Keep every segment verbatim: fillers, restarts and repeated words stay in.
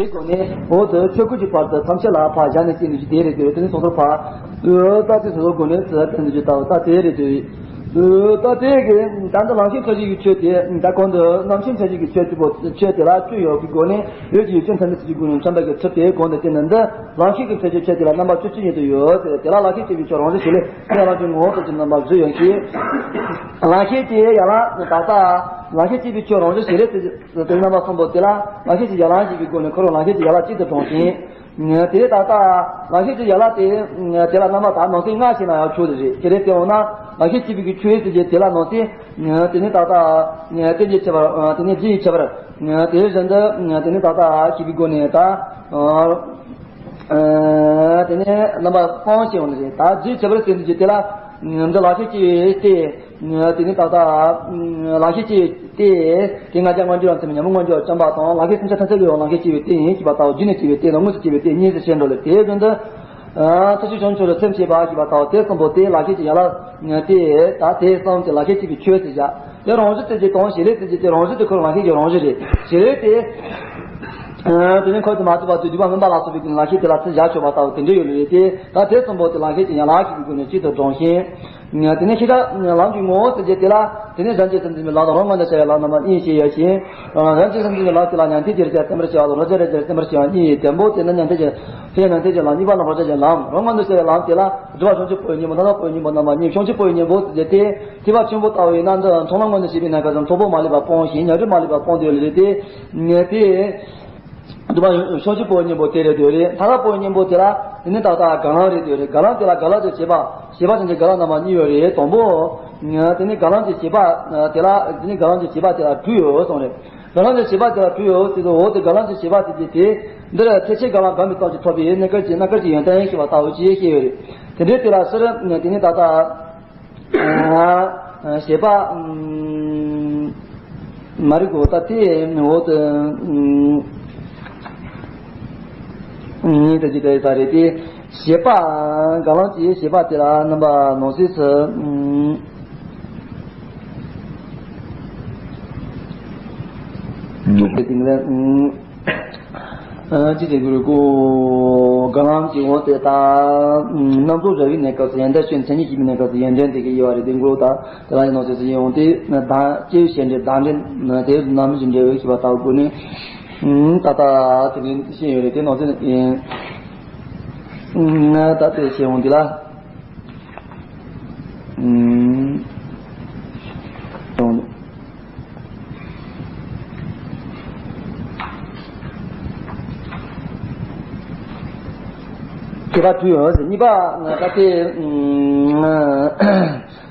དེའི་སྒོ་ནས་འོག་ཏུ་ཆོས་སྐུ་གི་བར་དུ་ཐམས་ཅད་ལ་ཕར་བཞག་ནས་སྐྱེས་ནས་ཀྱི་དེ་རེད་དེ་དེ་ནི་སོ་སོར་ཕར། ད་དེ་སོ་སོའི་སྒོ་ནས་ཙི་ཙི་ནས་ཀྱི་ལྟ་བུ་ད་དེ་རེད་དེ། ད་དེ་གི་ད་འདི་ལམ་ཤེས་ཕྱོགས་བཞི་གི་ཆོས་དེ་ད་གོང་དུ་རྣམ་མཁྱེན་ཕྱོགས་བཞི་གི་ཆོས་དེ་པོ་ཆོས་དེ་ལ་བཅུ་ཡོད་ཀྱི་སྒོ་ནས་ཡོད་ཀྱི་ཡུལ་ཅན་ཐམས་ཅད་ཀྱི་སྒོ་ནས་མཚོན་པ་གི་ཚུལ་དེའི་གོང་དུ་བསྟན་ནས་འདི་ལམ་ཤེས་ཀྱི་ཕྱོགས་བཞི་ཆོས་དེ་ལ་རྣམ་པ་བཅུ་གཅིག་ཉིད་དུ་ཡོད་ཟེར་དེ་ལ་ལམ་ཤེས་ཀྱི་ཆོས་རང་བཞིན་བྱེད་ལས་ཡང་ལམ་གྱི་ངོ་བོ་ཐོབ་ཀྱི་རྣམ་པ་བཞི་ཡོད་ཀྱི། ལམ་ཤེས་ཀྱི་ཡང་ལ་ད་ལྟ་ལམ་ཤེས་བྱེད་པའི་ཆོས་རང་བཞིན་བྱེད་ལས་དེ། དེ་རྣམ་པ་གསུམ་པོ་དེ་ལ་ལམ་ཤེས་ཀྱི་ཡན་ལག་བཞི་གི་སྒོ་ནས་ཁོ་རང་ལམ་ཤེས་ཀྱི་ཡན་ལག་གཅིག་ཏུ་གྲུབ་ཅིང་། དེ་ལས་ད་ལྟ་ལམ་ཤེས་ཀྱི་ཡན་ལག་དེ་དེ་ལ་རྣམ་པ་དག་ནང་གསེས་ལྔ་ཞིག་ན་ཡང་ཆོག་ཟེར་རེད། དེ་ལས་དེ་འོང་ན་ལམ་ཤེས་བྱེད་པའི་གི་ཆོས་ཟེར་གྱི་དེ་ལ་ནང་གསེས་དེ་ནི་ད་ལྟ་རྟེན་གྱི་ཁྱད་པར་དེ་ནི་རྒྱུ་ཡི་ཁྱད་པར་དེ་བཞིན་དུ་དེ་ནི་ད་ལྟ་ཤེས་པའི་སྒོ་ནས་ད་དེ་ནི་རྣམ་པ་གསུམ་ཞིག་འོང་ཟེར། ད་རྒྱུ་ཡི་ཁྱད་པར་ཟེར་གྱི་དེ་ལ་འདི་ལམ་ཤེས་ཀྱི་སྟེ། དེ་ནི་ད་ལྟ་ལམ་ཤེས་ཀྱི་སྟེ། དེ་ལྔ་བརྒྱ་མངོན་གྱུར་རང་མཚན་མའི་ཉོན་མོངས་མངོན་གྱུར་བ་བཅོམ་པ་དང་ལམ་ཤེས་སེམས་ཅན་ཐམས་ཅད་ཀྱི་ཡང་ལམ་ཤེས་སྐྱེ་བའི་སྟེ་ཡིན་ཞེས་པ་ལྟ་བུ་རྒྱུ་ནི་སྐྱེ་བའི་སྟེ་དང་དངོས་སུ་སྐྱེ་བའི་སྟེ་གཉིས་སུ་ཕྱེ་འགྲོ་ལས་དེའི་དོན་དུ། ཐུགས་རྗེ་བྱང་ཆུབ་ལ་སེམས་བསྐྱེད་པ་ཞེས་པ་ལྟ་བུ་དེ་གསུམ་པོ་དེ་ལམ་ཤེས་ཀྱི་ཡན་ལག་སྟེ། ད་དེ་གསུམ་དེ་ལམ་ཤེས་སྐྱེ་བའི་ཆོས་ཟེར་བྱ། དེ་རང་བཞིན་དེ་ཀྱི་དང་བྱེད་ལས་དེ་ཀྱི་དེ་རང་བཞིན་དེ་ཁོ་རང་ལམ་ཤེས་ཀྱི་རང་བཞིན་རེད། བྱེད་ལས་དེ། དེ་ནི་ཁོ་དེ་མ་ཐུབ་པ་དུས་སྡིག་པ་སྨིན་པ་ལ་སོགས་པའི་ལམ་ཤེས་དེ་ལ་ཚུར་བཞག་ཆོག་པ་ལྟ་བུ་དེ་འདྲ་ཡོད་ལས་དེ་ད་དེ་གསུམ་པོ་དེ་ལམ་ཤེས་ཀྱི་ཡན་ལག་བཞི་གི་སྒོ་ནས་གཅིག་ཏུ་བགྲངས་ཤིང་། དེ་ནས་ཤེས་བྱ་ལམ་གྱི་ངོ་བོ་ཟེར་རྒྱུ་དེ་ལ་དེ་ནས་གཞན་གྱི་སེམས་འཛིན་པའི་ལམ་དང་རང་ངོས་ནས་བྱ་བའི་ལམ་རྣམ་པ་གཉིས་ཤེས་ཡོད་ཅིང་། གཞན་གྱི་སེམས་འཛིན་པའི་ལམ་དེ་ལ་ཉན་ཐོས་ཀྱི་རིགས་བསྟེན་པར་བྱ་བ་དང་བློ་སྦྱོང་རིགས་བསྟེན་པར་བྱ་བ་གཉིས་ཡིན། དང་པོ་དེ་ནི་ཉན་ཐོས་ཀྱི་དེ་ཉན་ཐོས་ཀྱི་ལམ། གཉིས་པ་ལ་བློ་སྦྱོང་གི་ལམ། རང་ངོས་ནས་བྱ་བའི་ལམ་དེ་ལ་སྒྲིབ་པ་བྱང་ཆུབ་པོའི་གཉེན་པོ་དང་ཐར་པ་པོའི་གཉེན་པོ་རྣམ་པ་གཉིས། བྱང་ཆུབ་པོའི་གཉེན་པོ་ཟེར་རྒྱུ་དེ་ཐེག་པ་ཆེན་པོ་ལྟ་བུ་ཡིན་ན་འདི་མཐོང་ལམ་ངོས་ནས་བྱེད་པའི་གནས་སྐབས་སུ་ཚོགས་དཔག་མ་ལུས་པ་སྤོང་ཞིང་ཉམས་སྒྲིབ་མ་ལུས་པ་སྤོང་དེ་ཡོད་ལས་དེ། དེ། སྒྲིབ་པ་བྱང་ཆུབ་པོའི་གཉེན་པོ་དེ་རེད་དེ་རེད། ཐར་པ་པོའི་གཉེན་པོ་དེ་ལ་དེ་ནི་ད་ལྟ་དགའ་ལམ་རེད་དེ་རེད། དགའ་ལམ་དེ་ལ་དགའ་ལམ་གྱི་བྱེད་པ་བྱེད་པ་ཅན་གྱི་དགའ་ལམ་རྣམ་པ་གཉིས་ཡོད་རེད། དང་པོ། དེ་ནི་དགའ་ལམ་གྱི་བྱེད་པ་དེ་ལ་དེ་ནི་དགའ་ལམ་གྱི་བྱེད་པ་དེ་ལ་དྲུག་ཡོད་གསུངས་རེད། དགའ་ལམ་གྱི་བྱེད་པ་དེ་ལ་དྲུག་ཡོད་ཟེར་དུས་འོ་དེ་དགའ་ལམ་གྱི་བྱེད་པ་དེ་གྱིས་དེ་འདིར་ཐེག་ཆེན་དགའ་ལམ་བསྒོམས་པའི་སྟོབས་ཀྱིས་ཐོབ་པའི་རྣལ་འབྱོར་གྱི་རྣལ་འབྱོར་གྱི་ཡོན་ཏན་ཞེས་པ་ལྟ་བུ་ཅིག་བཤད་ཡོད་རེད། དེ་འདྲའི་དེ་ལ་ཕྱིར་དེ་ནི་ད་ལྟ། བྱེད་པ་མ་རིག་གོ་ད་དེ་འོག་ཏུ་ཉིད་དུ་ཇི་ལྟར་ཡོད་པ་རེད་དེ། བྱེད་པ་དགའ་ལམ་གྱི་བྱེད་པ་དེ་ལ་རྣམ་པ་ནང་གསེས་སུ། དེ་ལ། ཅི་སྟེ་གུ་རུ་ཀོ། དགའ་ལམ་གྱི་འོག་ཏུ་ད། རྣམ་རྟོག་རབ་བྱེད་གནས་སྐབས་སུ་ཡོན་ཏན་ཤེས་མཚན་ཉིད་ཤེས་པའི་གནས་སྐབས་སུ་ཡོན་ཏན་དེ་གའི་དབྱེ་བ་རེད་དེ་གུ་རུ་ད། དེ་ལ་ཡིན་ནོ་ཞེས་སུ་ཡིན་འོང་སྟེ། ད་སྐྱེ་བོའི་བྱེད་འབྲེལ་བདག་འབྲེལ་དེ་རྣམ་སྨིན་གྱི་འབྲེལ་བའི་ཤེས་པ་ལྟ་བུ་ནི། ད་ལྟ་དེ་ནི་ཤེས་ཡོད་རེད་དེ་ནོ་ཞེས་ཡིན། ད་དེ་ཤེས་འོང་དེ་ལ། ཁྱད་པར་དུ་ཡོད་ཟེར་གཉིས་པ་ད་ལྟའི་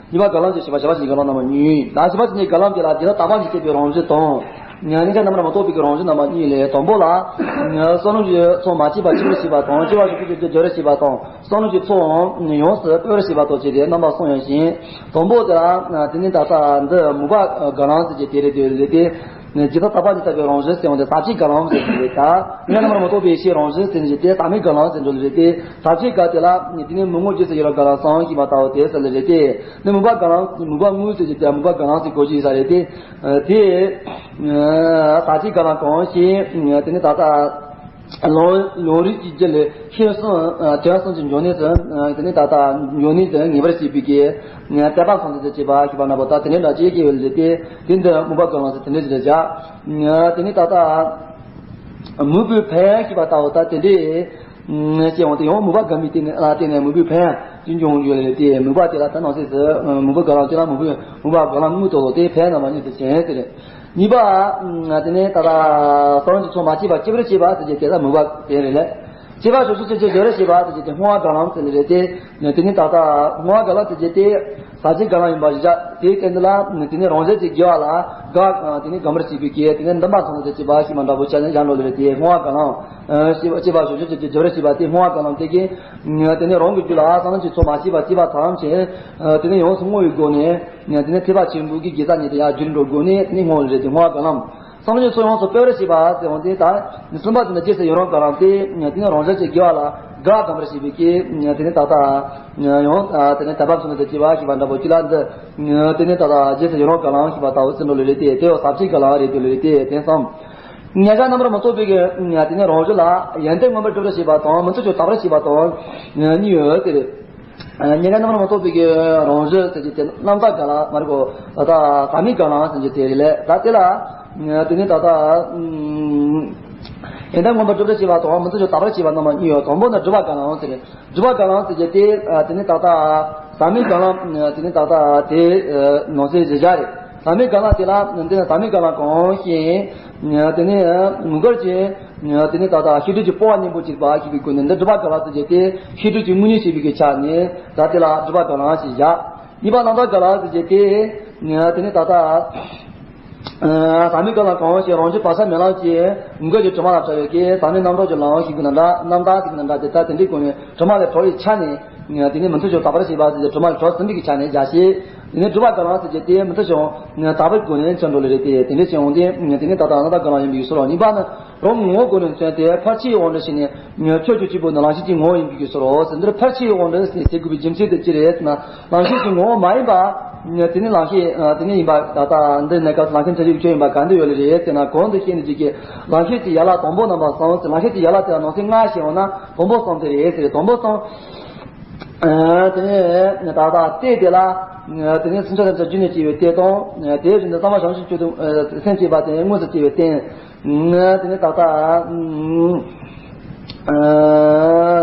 གཉིས་པ་དགའ་ལམ་གྱི་བྱེད་པ་བྱེད་པ་ཅན་གྱི་དགའ་ལམ་རྣམ་པ་གཉིས། ད་བྱེད་པ་ཅན་གྱི་དགའ་ལམ་དེ་ལ་དེ་ལ་དག་པ་ཉིད་སྐྱེད་པའི་རང་བཞིན་དང་། གཉིས་ཀ་རྣམ་པར་མ་རྟོག་པའི་གི་རང་བཞིན་རྣམ་པ་གཉིས་ལས་དང་པོ་ལ། བསམ་བློ་ཅན་གྱི་ཚོགས་མ་སྐྱེས་པ་སྐྱེ་བར་བྱེད་པ་དང་སྐྱེ་བ་བཞི་སྐྱེ་བར་འགྱུར་བར་བྱེད་པ་དང་། བསམ་བློ་ཅན་གྱི་ཚོགས་ཡོངས་སུ་སྤེལ་བར་བྱེད་པ་དང་བཅས་ཏེ་རྣམ་པ་གསུམ་ཡོད་ཅིང་། དང་པོ་དེ་ལ་དེ་ནི་ད་ལྟ་འདི་མོས་པ་དགའ་ལམ་ཟེར་གྱི་དེ་རེད་དེ་རེད་དེ། ཇི་ལྟར་དག་པ་ཉིད་ལྟ་བུའི་རང་བཞིན་ཟེར་བ་དེ་ཟག་བཅས་དགའ་ལམ་ཟེར་གྱི་རེད་ད། ཡིན་ན་རྣམ་པར་མ་རྟོག་པའི་ཕྱིའི་རང་བཞིན་ཟེར་གྱི་དེ་ཟག་མེད་དགའ་ལམ་ཟེར་འགྲོ་ལེ་རེད་དེ། ཟག་བཅས་དགའ་དེ་ལ་དེ་ནི་མི་མངོན་རྗེས་སུ་ཡི་རང་དགའ་ལམ་གསུམ་ཞེས་པ་ལྟ་བུ་དེ་ཟེར་ལེ་རེད་དེ། ནི་མོས་པ་དགའ་ལམ་མོས་པ་དངོས་ཟེར་གྱི་དེ་མོས་པ་དགའ་ལམ་ཟེར་གོ་གྱི་ཟ་རེད་དེ། དེ། ཟག་བཅས་དགའ་ལམ་གང་ཞིག་དེ་ནི་ད་ལྟ། ལམ་ལམ་རིམ་གྱི་རྒྱུད་ལས་ཤེས་གསུམ་དོན་གསུམ་གྱི་འབྱུང་གནས་སུ་དེ་ནི་ད་ལྟ་འབྱུང་གནས་སུ་ངེས་པར་བྱེད་པའི་གི་དད་པ་མཚོན་དུ་བྱེད་པ་ཞེས་པ་ན་པོ་ད་དེ་ནི་འདྲ་ཅིག་སྐྱེ་བའི་ལས་དེ་དེ་འདི་མོས་པ་དགའ་ལམ་སུ་དེ་འདྲ་ཅིག་ལས་བྱ། དེ་ནི་ད་ལྟ་མོས་པའི་ཕན་ཞེས་པ་ལྟ་བུ་ད་དེ་འདྲའི་སྐྱེ་འོང་དེ་ཡང་མོས་པ་དགའ་མི་དེ་ནི་ལ་བརྟེན་ནས་མོས་པའི་ཕན་ཅིག་འབྱུང་ཡོད་ལས་དེ་མོས་པ་དེ་ལ་ད་ནང་གསེས་སུ་མོས་པ་དགའ་ལམ་དེ་ལ་མོས་པའི་མོས་པ་དགའ་ལམ་དངོས་ཐོག་ལོ་དེ་ཕན་རྣམ་པ་གཉིས་སུ་བྱེད་ཟེར། གཉིས་པ། དེ་ནས་ད་ལྟ་བསམ་བློ་ཅན་གྱི་ཚོགས་མ་སྐྱེས་པ་སྐྱེ་བར་བྱེད་པ་ཟེར་གྱི་དེ་ལ་མོས་པ་དེ་རེད་ལས། སྐྱེ་བ་བྱང་ཆུབ་ཅན་གྱི་སྦྱོར་བར་བྱེད་པ་ཟེར་གྱི་དེ་བསྔོ་བ་དགའ་ལམ་ཟེར་ལེ་རེད་དེ། དེ་ནས་ད་ལྟ་བསྔོ་བ་དགའ་ལམ་ཟེར་གྱི་དེ་ཟག་བཅས་དགའ་ལམ་ཡིན་པ་ཞིག་བྱ། དེའི་སྟེང་དུ་ལ་དེ་ནས་རང་བཞིན་གྱི་དགེ་བ་ལ་དགའ་དེ་ནས་དགའ་མར་བྱེད་པའི་གི་དེ་ནས་འདུན་པ་མཚོན་དུ་བྱེད་པ་ཞེས་པ་འདྲ་པོ་བྱས་ནས་བཞག་འགྲོ་ལེ་རེད་དེ་བསྔོ་བ་དགའ་ལམ། སྐྱེ་བ་བྱང་ཆུབ་ཅན་གྱི་སྦྱོར་བར་བྱེད་པ་དེ་བསྔོ་བ་དགའ་ལམ་དེ་གིས། དེ་ནས་རང་གི་རྒྱུད་ལ་བསམ་བློ་ཅན་གྱི་ཚོགས་མ་སྐྱེས་པ་སྐྱེས་པ་ཐམས་ཅད། དེ་ནས་ཡོངས་སུ་བསྔོ་བའི་སྒོ་ནས། དེ་ནས་ཐེག་པ་ཆེན་པོའི་གི་དགེ་རྩ་ཉིད་དུ་ཡར་བསྒྱུར་འགྲོ་སྒོ་ནས་དེ་ནས་བསྔོ་བ་རེད་དེ་བསྔོ་བ་དགའ་ལམ། བསམ་བློ་ཅན་གྱི་ཚོགས་ཡོངས་སུ་སྤེལ་བར་བྱེད་པ་ཟེར་འོང་དེ་ལྟར། གསུམ་པ་དེ་ནི་རྗེས་སུ་ཡི་རང་དགའ་ལམ་སྟེ། དེ་ནི་རང་བཞིན་གྱི་དགེ་བ་ལ་དགའ་དགའ་བར་བྱེད་པའི་གི། དེ་ནི་ད་ལྟ། ཡང་དེ་ནི་དད་པ་མཚོན་དུ་བྱེད་པ་ཞེས་པ་འདྲ་པོ་ཅིག་ལ་འདི། དེ་ནི་ད་ལྟ་རྗེས་སུ་ཡི་རང་དགའ་ལམ་ཞེས་པ་ལྟ་བུ་ཟེར་འགྲོ་ལེ་རེད་དེ་དེ་ཡང་ཟག་བཅས་དགའ་ལམ་རེད་དེ་ལེ་རེད་དེ་དེ་གསུམ། མཉན་བྱ་རྣམ་པར་མི་རྟོག་པའི་གི་དེ་ནས་རང་བཞིན་ལ་ཡོན་ཏན་མངོན་པར་སྒྲུབ་པར་བྱེད་པ་དང་མི་མཐུན་ཕྱོགས་དག་པར་བྱེད་པ་དང་གཉིས་ཡོད་དེ་རེད། མཉན་བྱ་རྣམ་པར་མི་རྟོག་པའི་གི་རང་བཞིན་ཟེར་གྱི་དེ་རྣམ་དག་ག་ལ་མ་རེད་གོ། ད་ལྟ་ཟག་མེད་ག་ལ་ཟེར་གྱི་དེ་རེད་ལས། ད་དེ་ལ་དེ་ནས་ད་ལྟ་ཡོན་ཏན་མངོན་པར་སྒྲུབ་པར་བྱེད་པ་དང་མི་མཐུན་ཕྱོགས་དག་པར་བྱེད་པ་རྣམ་པ་གཉིས་ཡོད། དང་པོ་ནི་སྒྲུབ་པ་ག་ལ་ཟེར་རེད། སྒྲུབ་པ་ག་ལ་ཟེར་གྱི་དེ་དེ་ནས་ད་ལྟ་ཟག་མེད་ག་ལ་དེ་ནས་ད་ལྟ་དེ་ནང་གསེས་བཞི་བཞག་རེད། ཟག་མེད་ག་ལ་དེ་ལ་འདི་ནི་ཟག་མེད་ག་ལ་གང་ཞིག་དེ་ནི་ངུ་སྐད་ཀྱི་དེ་ནི་ད་ལྟ་ཤེས་སྒྲིབ་ཀྱི་སྤོང་བ་གཉེན་པོ་གཅིག་པ་ཞེས་པའི་སྒོ་ནས་འདི་སྒྲུབ་པ་ག་ལ་ཟེར་གྱི་དེ་ཤེས་སྒྲིབ་ཀྱི་དངོས་གཉེན་ཞེས་པའི་གི་ཆ་ནས་ད་དེ་ལ་སྒྲུབ་པ་ག་ལ་ཞེས་བཞག་གཉིས་པ་རྣམ་དག་ག་ལ་ཟེར་གྱི་དེ་དེ་ནི་ད་ལྟ་ཟག་མེད་ག་ལ་གང་ཞིག་རང་བཞིན་བག་ཆགས་མེད་ལམ་གྱི་ངུ་སྐད་ཀྱི་དྲི་མ་ལ་བྲལ་བའི་གི་ཟག་མེད་རྣམ་རྟོག་གི་ལམ་ཞེས་པའི་ནང་འདྲ་རྣམ་དག་ཟེར་གྱི་ནང་འདྲ་དེ་ད་དེ་འདྲའི་སྒོ་ནས་དྲི་མ་ལས་གྲོལ་བའི་ཆ་ནས། དེ་ནས་མི་མཐུན་ཕྱོགས་དག་པར་བྱེད་པ་ཟེར་ཏེ་དྲི་མ་ལས་གྲོལ་ཟིན་པའི་ཆ་ནས་བཞག་ཤེས། དེ་ནས་སྒྲུབ་པ་ག་ལ་ཟེར་གྱི་དེ་མི་མཐུན་ཕྱོགས་དག་པའི་སྒོ་ནས་ཆ་འགྲོ་ལེ་རེད་དེ། དེ་འདྲ་བྱས་འོང་དུས་དེ་ནས་ད་ལྟ་རྣམ་དག་ག་ལ་ཡིན་པའི་ཕྱིར་རོ། གཉིས་པ་ནི་རང་ངོ་བོའི་སྒོ་ནས་མཚོན་ཏེ་ཕལ་ཆེར་གྱི་དབང་དུ་བྱས་ནས་ཆོས་ཀྱི་གཅིག་པོ་ནི་ལམ་ཤེས་ཀྱི་ངོ་བོ་ཡིན་པའི་ཕྱིར་རོ་ཟེར། འདིར་ཕལ་ཆེར་གྱི་དབང་དུ་ཟེར་དགོས་པའི་རྒྱུ་མཚན་དེ་ཅི་རེད་ཟེར་ན། ལམ་ཤེས་ཀྱི་ངོ་བོ་མ་ཡིན་པ། དེ་ནི་ལམ་ཤེས་དེ་ནི་ཡིན་པ་ད་ལྟ་འདི་གནས་སྐབས་ལམ་ཤེས་མཚན་ཉིད་ཀྱི་ཆོས་ཡིན་པ་ག་འདི་ཡོད་ལེ་རེད་ཟེར་ན། གོང་དུ་བཤད་ནས་ཅིག་གི་ལམ་ཤེས་ཀྱི་ཡན་ལག་དང་པོ་རྣམ་པ་གསུམ་ཟེར། ལམ་ཤེས་ཀྱི་ཡན་ལག་དེ་ལ་ནང་གསེས་ལྔ་བཤད་འོང་ན། དང་པོ་གསུམ་དེ་རེད་ཟེར། དང་པོ་གསུམ། ཨ་དེ་ནས་ད་ལྟ་གཏད་དེ་ལ། དེ་ནས་ཚུན་ཆད་ཐམས་ཅད་རྒྱུ་ནས་སྐྱེ་བའི་གཏད་དང་། དེའི་རིང་དུ་གཙང་མ་བྱང་ཆུབ་ཀྱི་སེམས་བསྐྱེད་པ་དེ་དངོས་སུ་སྐྱེ་བའི་རྟེན། དེ་ནས་ད་ལྟ་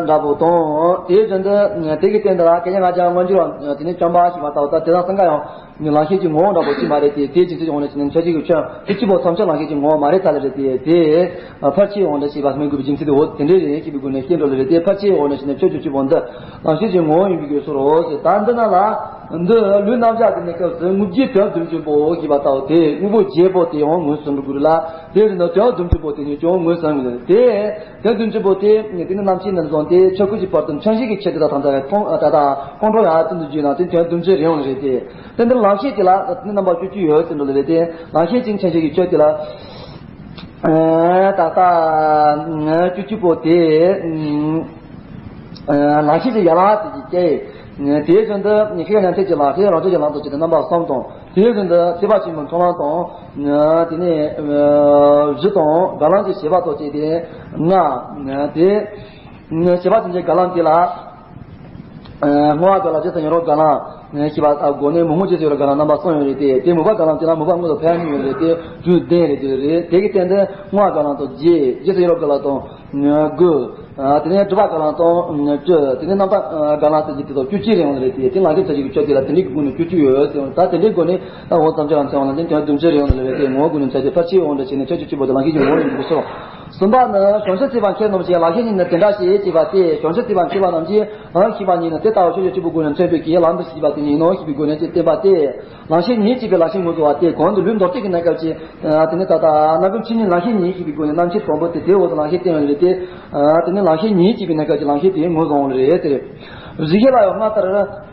འདྲ་པོ་དང་། དེའི་རིང་དུ་དེ་གི་རྟེན་དེ་ལ་སྐད་ཅིག་ལྔ་བརྒྱ་མངོན་གྱུར་བ་དེ་ནས་བཅོམ་པ་ཞེས་པ་ལྟ་བུ་ལྟར་དེ་དག་གསུམ་ཀ་ཡང་། ལམ་ཤེས་ཀྱི་ངོ་བོ་འདྲ་པོ་ཅིག་མ་རེད་དེ། དེའི་རྒྱུ་མཚན་གྱི་འོག་ནས་བྱས་ནས་མཚན་ཉིད་ཀྱི་ཆོས་དེ་གཅིག་པོ་ཐམས་ཅད་ལམ་ཤེས་ཀྱི་ངོ་བོ་མ་རེད་ད་ལེ་རེད་དེ། དེ་ཕལ་ཆེར་འོག་ནས་ཞེས་པ་སྨོས་དགོས་པའི་རྒྱུ་མཚན་དེ་འོ་དེ་འདྲས་རེད་ཞེས་པའི་སྒོ་ནས་བཤད་འགྲོ་ལེ་རེད་དེ། ཕལ་ཆེར་འོག་ནས་བྱས་ནས་ཆོས་ཀྱི་གཅིག་པོ་འདི་ལམ་ཤེས་ཀྱི་ངོ་བོ་ཡིན་པའི་རྒྱུ་སོ་རོ་ཟེར། ད་འདི་ན་ལ་འདི་ལུས་རྣམ་གཞག་གི་གནས་སྐབས་སུ་དངོས་བརྒྱད་དོན་བདུན་ཅུ་པོ་ཞེས་པ་ལྟ་བུ་དེ་དངོས་པོ་བརྒྱད་པོ་དེ་ཡང་དངོས་སུ་འགྲོ་དགོས་རེད་ལ། དེ་རེད་ན་དོན་བདུན་ཅུ་པོ་དེ་ཉིད་ཀྱང་དངོས་སུ་འགྲོ་དེ། དོན་བདུན་ཅུ་པོ་དེ་དེ་ནི་རྣམ་བཤད་ནས་བཟུང་སྟེ་ཆོས་སྐུ་གི་བར་དུ་མཚན་གཞི་གི་ཆོས་དེ་དག་ཐམས་ཅད་ཁོང་ད་ལྟ་ཁོང་ཁྲོ་ཡང་ཙམ་དུ་བརྗོད་ན་དེ་དོན་བདུན་ཅུ་རེད་འོང་རེད་དེ། དེ་འདིར་ལམ་ཤེས་དེ་ལ་དེ་ནི་རྣམ་པ་བཅུ་གཅིག་ཡོད་ཟེར་འགྲོ་ལེ་རེད་དེ། ལམ་ཤེས་ཀྱི་མཚན་གཞི་གི་ཆོས་དེ་ལ་ད་ལྟ་བཅུ་གཅིག་པོ་དེ། ལམ་ཤེས་ཀྱི་ཡན་ལག་དེ་ཀྱི་སྐད། དེའི་རྒྱུན་དུ་ཤེས་རབ་ཉན་ཐོས་ཀྱི་ལམ་ཤེས་རང་རྒྱུད་ཀྱི་ལམ་དུ་བྱས་ཏེ་རྣམ་པ་གསུམ་དང་། དེའི་རྒྱུན་དུ་སྲིད་པ་ཆེན་པོའི་མཐོང་ལམ་དང་། དེ་ནས་གཞི་དང་དགག་ལམ་གྱི་བྱེད་པ་དང་བཅས་ཏེ་ལྔ། དེ་བྱེད་པ་ཐམས་ཅད་དགག་ལམ་དེ་ལ། བསྔོ་བ་དགག་ལམ་རྗེས་སུ་ཡི་རང་དགག་ལམ་ཞེས་པ་ལྟ་བུའི་སྒོ་ནས་མི་བསྔོ་རྗེས་སུ་ཡི་རང་དགག་ལམ་རྣམ་པ་གསུམ་ཡོད་རེད་དེ། དེ་མོས་པ་དགག་ལམ་དེ་ལ་མོས་པ་དངོས་སུ་ཕན་ཡོན་རེད་དེ། བཅུ་བདུན་རེད་དེ་རེད། དེ་གི་སྟེང་དུ་བསྔོ་བ་དགག་ལམ་དང་བརྒྱད། རྗེས་སུ་ཡི་རང་དགག་ལམ་དང་དགུ། དེ་ནས་སྒྲུབ་པ་དགག་ལམ་དང་བཅུ། དེ་ནས་རྣམ་དག་དགག་ལམ་ཟེར་གྱི་དེ་དག་བཅུ་གཅིག་རེད་འོང་རེད་དེ། དེ་ལམ་ཤེས་མཚན་གཞི་གི་ཆོས་དེ་ལ་དེ་འདྲའི་སྒོ་ནས་བཅུ་གཅིག་ཡོད་ཟེར། ད་དེ་འདྲའི་སྒོ་ནས་ད་འོ་ཙམ་ཅིག་ལ་མཚན་བ་ལ་དེ་དོན་བདུན་ཅུ་རེད་འོང་རེད་དེ། ངོ་བོ་ཀུན་ནས་མཚན་གཞི་ཕལ་ཆེར་འོང་འདྲ་བྱས་ནས་ཆོས་ཀྱི་གཅིག་པོ་དེ་ལམ་ཤེས་ཀྱི་ངོ་བོ་ཡིན་པའི་ཕྱིར་རོ། གསུམ་པ་ནི་བྱང་ཆུབ་སེམས་དཔའ་མཁས་རྣམས་ཀྱིས་ལམ་ཤེས་ཉིད་ནི་དེ་འདྲ་ཞེས་བྱས་པ་སྟེ། བྱང་ཆུབ་སེམས་དཔའ་མཁས་པ་རྣམས་ཀྱིས་ལམ་ཤེས་པ་ཉིད་ནི་དེ་ལྟ་བུ་ཆོས་ཀྱི་གཅིག་པུའི་སྒོ་ནས་མཚོན་པའི་གི་ལམ་དུ་ཤེས་པ་དེ་ཉིད་ཡིན་ནོ་ཞེས་པའི་སྒོ་ནས་ཅིག་བསྟན་པ་སྟེ། ལམ་ཤེས་ཉིད་ཅེས་པའི་ལམ་ཤེས་ངོས་བཟུང་བ་སྟེ། གོང་དུ་ལུས་མདོར་བསྟན་གྱི་གནས་སྐབས་ཀྱི། དེ་ནི་ད་ལྟ་རྣམ་ཀུན་མཁྱེན་ཉིད་ལམ་ཤེས་ཉིད་ཅེས་པའི་སྒོ་ནས་རྣམ་མཁྱེན་དང་པོ་དེ་དེའི་འོག་ཏུ་ལམ་ཤེས་བསྟན་ཡོད་རེད་དེ། དེ་ནི་ལམ་ཤེས་ཉིད་ཅེས་པའི་གནས་སྐབས་ཀྱི་ལམ་ཤེས་དེ་ངོས་བཟུང་བ་རེད་དེ། རིགས་ཤེས་ལ་ཡང་སྔར་ལྟར་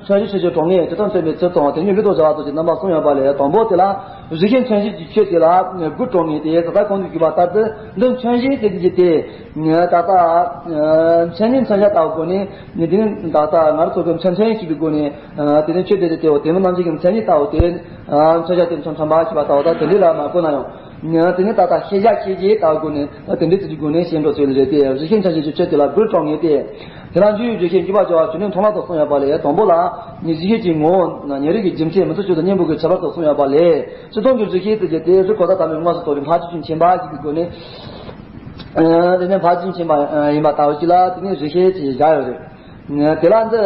མཚན་གཞི་ཆོས་ཅན་གྲངས་ངེས་ཇི་ལྟར་མཚོན་པའི་ཚུལ་དང་། དེ་ཉིད་ལུས་དང་བྱ་བ་སོགས་ཀྱི་རྣམ་པ་གསུམ་ཡོད་པ་ལས། དང་པོ་དེ་ལ་རིགས་ཤེས་མཚན་གཞི་གི་ཆོས་དེ་ལ་དགུ་གྲངས་ངེས་ཏེ། ད་ལྟ་གོང་དུ་བརྗོད་པ་ལྟར་དུ་འདི་མཚན་གཞི་ཟེར་གྱི་དེ། ད་ལྟ་མཚན་ཉིད་མཚོན་བྱ་ལྟ་བུའི་སྒོ་ནས་ནི། དེ་ནི་ད་ལྟ་ང་རང་ཚོ་གི་མཚན་མཚན་ཞེས་པའི་སྒོ་ནས། དེ་ནི་ཆོས་དེ་དེ་དེའོ་དེ་མིན་རྣམ་འབྱེད་ཀྱི་མཚན་ཉིད་ལྟ་བུ་དེ། མཚོན་བྱ་དེ་མཚོན་ཐམས་པ་ཞེས་པ་ལྟ་བུ་དང་དེ་འདྲ་ལ་མ་གོ་ན་ཡང་། དེ་ནི་ད་ལྟ་ཤེས་བྱ་ཤེས་བྱེད་ལྟ་བུའི་སྒོ་ནས་དེ་འདྲའི་ཚུལ་གྱི་སྒོ་ནས་ཤེས་འགྲོ་ཚུལ་རེད་དེ། རིགས་ཤེས་མཚན་གཞི་གི་ཆོས་དེ་ལ་དགུ་གྲངས་ངེས་ཏེ། དེ་ལ་འཇུག་ཡུལ་རྗེས་ཤེས་འཇུག་པར་བྱ་བ་བཅུ་གཉིས་མཐོང་ལམ་དུ་གསུངས་ཡོད་པ་ལས། དང་པོ་ལ་ནི་རིགས་ཤེས་ཀྱི་ངོ་བོ་ཉེ་རིགས་ཀྱི་རྒྱུ་མཚན་མི་མཐུན་ཕྱོགས་དང་གཉེན་པོ་གི་ཁྱད་པར་དུ་གསུངས་ཡོད་པ་ལས། སྤྱིར་བཏང་གི་རིགས་ཤེས་དེ་བརྒྱད་དེ་རིགས་གང་ཟག་ཐ་མའི་དངོས་སུ་རྟོགས་པའི་ཕར་ཕྱིན་གྱི་མཁྱེན་པ་ཞེས་པའི་སྒོ་ནས། དེ་ནས་ཕར་ཕྱིན་མཁྱེན་པ་ཡིན་པ་ལྟ་བུ་ཅིག་ལ་དེ་ནས་རིགས་ཤེས་ཅེས་བཞག་ཡོད་རེད། དེ་ལ་འདི་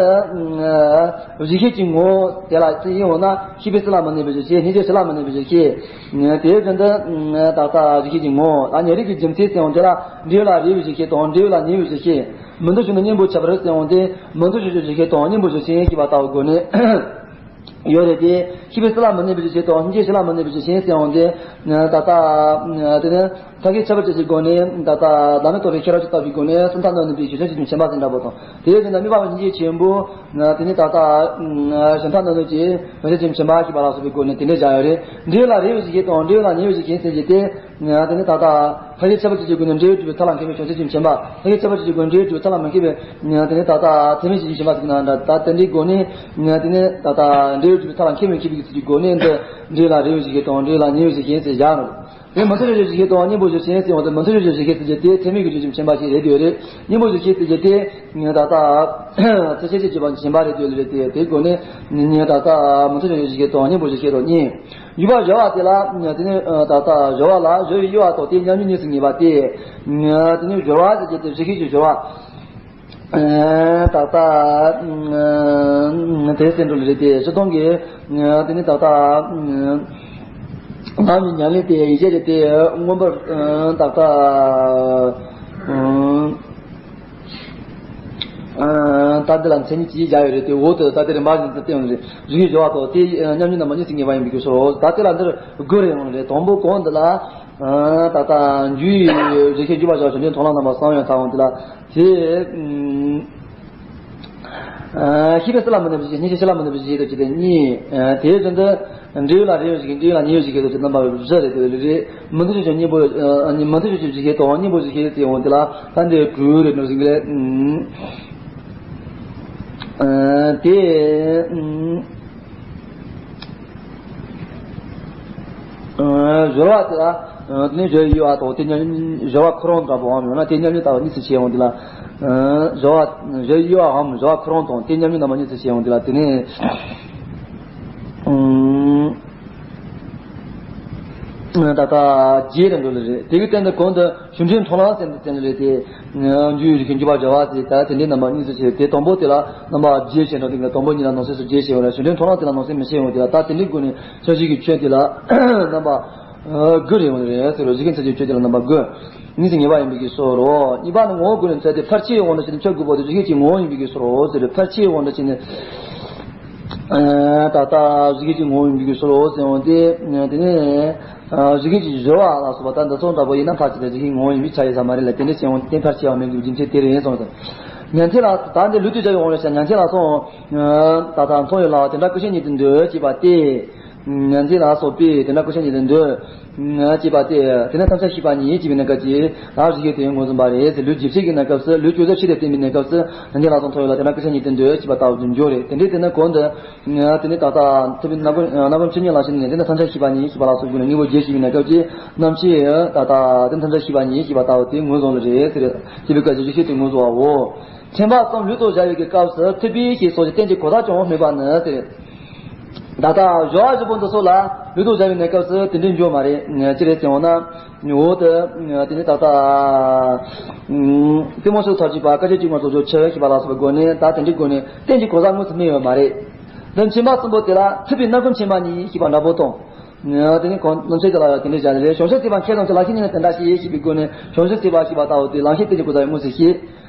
རིགས་ཤེས་ཀྱི་ངོ་བོ་དེ་ལ་ཅི་ཡིན་འོང་ན། ཤེས་པས་སྲིད་ལ་མི་གནས་པའི་རིགས་ཤེས། སྙིང་རྗེས་སྲིད་ལ་མི་གནས་པའི་རིགས་ཤེས། དེའི་རྒྱུན་དུ་ད་ལྟ་རིགས་ཤེས་ཀྱི་ངོ་བོ་ལ་ཉེ་རིགས་ཀྱི་རྒྱུ་མཚན་ཟེར་འོང་དེ་ལ། འབྲས་བུ་ལ་རེག་པའི་རིགས་ཤེས་དང་། འབྲས་བུ་ལ་ཉེ་བའི་རིགས་ཤེས། མི་མཐུན་ཕྱོགས་ནི་གཉེན་པོའི་ཁྱད་པར་ཟེར་འོང་དེ། མི་མཐུན་ཕྱོགས་ཀྱི་རིགས་ཤེས་དང་གཉེན་པོའི་རིགས་ཤེས་ཞེས་པ་ལྟ་བུའི་སྒོ་ནས། ཡོད་རེད་དེ། ཤེས་པས་སྲིད་ལ་མི་གནས་པའི་རིགས་ཤེས་དང་། སྙིང་རྗེས་སྲིད་ལ་མི་གནས་པའི་རིགས་ཤེས་ཟེར་འོང་དེ། ད་ལྟ་དེ་ནི་ཐབས་ཤེས་ཁྱད་པར་ཅན་གྱི་སྒོ་ནས། ད་ལྟ་བདག་མེད་རྟོགས་པའི་ཤེས་རབ་ཀྱིས་བརྟགས་པའི་སྒོ་ནས་སེམས་ཐག་ནོན་ནུས་པའི་བྱང་ཆུབ་ཀྱི་མཁྱེན་པ་ཟེར་འདྲ་པོ་དང་། དེའི་རྒྱུན་དུ་དམིགས་པ་མི་སྙིང་རྗེ་ཆེན་པོ། དེ་ནི་ད་ལྟ་སེམས་ཐག་ནོན་ནུས་ཀྱི་བྱང་ཆུབ་ཀྱི་མཁྱེན་པ་ཞེས་པ་ལ་སོགས་པའི་སྒོ་ནས་དེ་འདྲ་བཞག་ཡོད་རེད། འབྲས་བུ་ལ་རེག་པའི་རིགས་ཤེས་དང་། འབྲས་བུ་ལ་ཉེ་བའི་རིགས་ཤེས་ཟེར་གྱི་དེ། དེ་ནི་ད་ལྟ་ཐབས་ཤེས་ཁྱད་པར་ཅན་གྱི་སྒོ་ནས་འབྲས་བུ་སྒྲུབ་པའི་ཐབས་ལ་མཁས་པའི་བྱང་ཆུབ་ཀྱི་མཁྱེན་པ། ཐབས་ཤེས་ཁྱད་པར་ཅན་གྱི་སྒོ་ནས་འབྲས་བུ་སྒྲུབ་པའི་ཐབས་ལ་མི་མཁས་པའི། དེ་ནི་ད་ལྟ་ཐེག་དམན་བྱང་ཆུབ་ཀྱི་མཁྱེན་པ་ཟེར་གྱི་ན་འདྲ། ད་དེ་འདྲའི་སྒོ་ནས། དེ་ནི་ད་ལྟ་འབྲས་བུ་སྒྲུབ་པའི་ཐབས་ལ་མཁས་པའི་མཁས་པའི་ཚུལ་གྱི་སྒོ་ནས་འདི་འབྲས་ལ་རེག་པའི་རིགས་ཤེས་དང་། འབྲས་ལ་ཉེ་བའི་རིགས་ཤེས་ཟེར་བཞག་ནོ། དེ་མི་མཐུན་ཕྱོགས་ཀྱི་གཞི་ཤེས་དང་གཉེན་པོའི་གཞི་ཤེས་ཟེར་བ་དེ། མི་མཐུན་ཕྱོགས་ཀྱི་གཞི་ཤེས་ཟེར་རྒྱུ་དེ་ཚད་མའི་གི་རྒྱུ་ཅན་ཞེན་པ་ཞིག་རེད་དེ་རེད། གཉེན་པོའི་གཞི་ཤེས་ཟེར་རྒྱུ་དེ་ད་ལྟ་ཚད་ཤེས་ཀྱི་རྒྱུ་ཅན་ཞེན་པ་རེད་དེ་རེད་དེ། དེའི་སྒོ་ནས་ད་ལྟ་མི་མཐུན་ཕྱོགས་ཀྱི་གཞི་ཤེས་དང་གཉེན་པོའི་གཞི་ཤེས་དང་གཉིས། འཇུག་པ་སྦྱོར་བ་དེ་ལ་དེ་ནས་ད་ལྟ་སྦྱོར་བ་ལ་སྦྱོར་བའི་དབྱེ་བ་དང་དེའི་མཉམ་ཉིད་གཉིས་སུ་ངེས་པ་སྟེ། དེ་ནས་སྦྱོར་བ་ཟེར་རྒྱུ་དེ་གཞི་ཤེས་ཀྱི་སྦྱོར་བ། ད་ལྟ་དེ་སེམས་འགྲོ་ལ་རེད་དེ། སྤྱིར་བཏང་གི་དེ་ནི་ད་ལྟ་ལམ་གྱི་ཉམས་ལེན་དེ་ཡིད་བྱེད་ཀྱི་དེ་མངོན་པར་ད་ལྟ་ད་འདི་ལ་མཚན་ཉིད་ཅིག་བཞག་ཡོད་རེད་དེ། འོག་ཏུ་ད་ལྟའི་རིམ་པ་བཞིན་དུ་བསྟན་ཡོད་རེད། གཞི་ཤེས་སྦྱོར་བ་དང་དེའི་མཉམ་ཉིད་རྣམ་པ་གཉིས་སུ་ངེས་པ་ཡིན་པའི་གི་ཕྱིར་རོ། ད་ལྟའི་ལ་འདིར་དགུ་རེ་ཡོང་རེད། དང་པོ་གོང་འདི་ལ། ད་ལྟ་འཇུག་གཞི་ཤེས་འཇུག་པ་བཞག་གཞི་འདྲེན་མཐོང་ལམ་རྣམ་པ་གསུམ་ཡོད་ཚར་འོང་། དེ་ལ་དེ་ཤེས་པའི་སྲིད་ལ་མི་གནས་པའི་གཞི་ཤེས། གཉིས་ཤེས་སྤྱི་ལ་མི་གནས་པའི་གཞི་ཤེས་དང་བཅས་ཏེ་གཉིས། དེའི་དོན་དུ་འབྲས་ཡུལ་ལ་རེ་བའི་གཞི་ཤེས། འབྲས་ཡུལ་ལ་ཉེ་བའི་གཞི་ཤེས་དང་བཅས་རྣམ་པ་བཞི་རེད་དེ་རེད། མི་མཐུན་ཕྱོགས་ཀྱི་གཉེན་པོ་མི་མཐུན་ཕྱོགས་ཀྱི་གཞི་ཤེས་དང་གཉེན་པོའི་གཞི་ཤེས་དེ་ཡོང་དེ་ལ་ད་འདི་དྲུག་རེད་འགྲོ་ཟིན་གི་རེད། དེ། སྦྱོར་བ་དེ་ལ་དེ་ནས་སྦྱོར་བའི་དབྱེ་བ་དང་དེ་མཉམ་སྦྱོར་བ་ཁོ་རང་འདྲ་པོའམ་ཡང་ན་དེ་མཉམ་ཉིད་ལྟ་བུ་གཉིས་སུ་ཕྱེ་ཡོང་དེ་ལ། སྦྱོར་བ་སྦྱོར་བའི་དབྱེ་བའམ་སྦྱོར་བ་ཁོ་རང་དང་དེ་མཉམ་ཉིད་རྣམ་པ་གཉིས་སུ་ཕྱེ་ཡོང་དེ་ལ། དེ་ནས་ད་ལྟ་རྗེས་རེད་འགྲོ་ལེ་རེད། དེ་གི་སྟེང་དུ་གོང་དུ་གཞི་འདྲེན་མཐོང་ལམ་ཟེར་འདི་ཙམ་རེད་དེ། འཇུག་གཞི་ཤེས་འཇུག་པ་སྦྱོར་བ་ཟེར། ད་དེ་འདྲའི་རྣམ་པ་གཉིས་སུ་ཕྱེ། དེ་དང་པོ་དེ་ལ་རྣམ་པ་རྗེས་ཕྱེ་འགྲོ་དེ་གི་དང་པོ་གཉིས་ལ་ནང་གསེས་སུ་རྗེས་ཕྱེ་བ་རེད། གཞི་འདྲེན་མཐོང་ལམ་དེ་ལ་ནང་གསེས་མི་ཕྱེ་ཡོང་དེ་ལ། ད་དེ་འདྲའི་སྒོ་ནས་མཚན་གཞི་གི་ཆོས་དེ་ལ་རྣམ་པ་དགུ་རེ་ཡོང་རེད་ཟེར་རོ། གཞི་ཤེས་མཚན་གཞི་ཆོས་དེ་ལ་རྣམ་པ་དགུ་གཉིས་སུ་ངེས་པ་ཡིན་པའི་གི་ཕྱིར་རོ། གཉིས་པ་ནི་ངོ་བོ་ཀུན་ནས་འཚོལ་ཏེ་ཕར་ཕྱིའི་དབང་དུ་བྱས་ནས་ཆོས་དགུ་པོ་དེ་གཞི་ཤེས་ཀྱི་ངོ་བོ་ཡིན་པའི་གི་ཕྱིར་རོ་ཟེར་རོ། ཕར་ཕྱིའི་དབང་དུ་བྱས་ནས། ད་ལྟ་གཞི་ཤེས་ཀྱི་ངོ་བོ་ཡིན་པའི་གི་ཕྱིར་རོ་ཟེར་འོང་དེ། དེ་ནས། གཞི་ཤེས་ཀྱི་སྦྱོར་བ་ལ་སོགས་པ་ད་འདི་ཚོ་འདྲ་པོ་ཡིན་ན་ཕར་ཕྱིན་དང་གཞི་ཤེས་ངོ་བོ་ཡིན་པའི་ཆ་ཡོད་ས་མ་རེད་ལ། དེ་འདྲ་བྱས་འོང་དེ་ཕར་ཕྱིན་པ་མིན་གྱི་རྒྱུ་མཚན་དེ་རེད་གསུངས་སོང་། ཉན་ཐོས་ལ་ད་འདི་ལུགས་དེ་བྱ་ཡི་དབང་ལ་བྱ། ཉན་ཐོས་ལ་སོང་། ད་ལྟ་མཐོང་ཡོད་ལ་དེ་འདྲ་ཀུན་ཤེས་ཉིད་དུ་འདོད་ཅེས་པ་སྟེ། ཉན་ཐོས་ལ་སོགས་པས་དེ་འདྲ་ཀུན་ཤེས་ཉིད་དུ་འདོད་ཅེས་པ་སྟེ། དེ་ནས་ཐམས་ཅད་ཤེས་པ་ཉིད་ཅེས་པའི་གནས་སྐབས་ཀྱི་ད་གཞི་ཤེས་དེ་ངོས་བཟུང་བ་རེད་ཟེར། ལུས་རྗེས་ཕྱི་གི་གནས་སྐབས་སུ་ལུས་སྤྱོད་ཚུལ་ཕྱི་ལས་བསྟན་པའི་གནས་སྐབས་སུ་ཉན་ཐོས་ལ་སོགས་མཐོང་ཡོད་ལ་དེ་འདྲ་ཀུན་ཤེས་ཉིད་དུ་འདོད་ཅེས་པ་ལྟ་བུ་འབྱུང་རེད། དེ་འདྲའི་དེ་ནས་གོང་དུ། དེ་ནས་ད་ལྟ་ཐེག་པའི་སྣ་ཁུང་སྣ་ཁུང་ཆོས་ཉིད་ལ་ཞེན་ནས་དེ་ནས་ཐམས་ཅད་ཤེས་པ་ཉིད་ཤེས་པ་ལ་སོགས་ཀྱི་དངོས་པོ་རྗེས་ཤེས་པའི་གནས་སྐབས་ཀྱི་རྣམ་ཤེས་ད་ལྟ་དེ་ཐམས་ཅད་ཤེས་པ་ཉིད་ཤེས་པ་ལྟ་བུ་དེ་ངོས་བཟུང་ལ་རེད་ཟེར། ཞེས་པའི་སྐབས་ཀྱི་གཞི་ཤེས་དེ་ངོས་བཟུང་བའོ། དྲན་པ་གསུམ་ལུགས་དང་སྦྱར་བའི་གི་སྐབས་སུ་ཐུབ་པས་ཞེས་སོགས་ཀྱི་རྟེན་གྱི་གོ་ས་ཀྱང་སྨོས་པ་ནི་ཟེར། ད་ལྟ་སྦྱོར་བ་བཞི་པོ་འདི་ཚོ་ལ་ལུགས་དང་སྦྱར་བའི་གནས་སྐབས་སུ་དེ་འདྲའི་འགྱུར་མ་རེད། ཅི་རེད་ཟེར་འོང་ན། འོག་ཏུ་དེ་ནས་ད་ལྟ་གཏི་མུག་ཕྱོགས་ཐར་བྱེད་པ། སྐད་ཅིག་གཅིག་མ་རྫོགས་ཆོག་ཆོས་ཞེས་པ་ལ་སོགས་པའི་སྒོ་ནས་ད་དེ་འདྲའི་སྒོ་ནས་རྟེན་གྱི་གོ་ས་དངོས་སུ་སྨོས་ཡོད་མ་རེད། འདི་མཁྱེན་པ་གསུམ་པོ་དེ་ལ་ཐུབ་པའི་རྣམ་ཀུན་མཁྱེན་པ་ཉིད་ཞེས་པ་འདྲ་པོ་དང་། དེ་ནས་གོང་རྣམ་འགྲེལ་དེ་ལ་ཡང་དེ་འདྲའི་བཞག་ནས་རེད། བྱང་ཆུབ་སེམས་དཔའ་མཁས་དང་བཅས་ལམ་ཤེས་ཉིད་ནི་དེ་འདྲ་ཞེས་ཞེས་པའི་སྒོ་ནས་བྱང་ཆུབ་སེམས་དཔའ་ཞེས་པ་ལྟ་བུ་དེ་ལམ་ཤེས་རྟེན་གྱི་གོ་ས་ཡང་དངོས་སུ་ཤེས།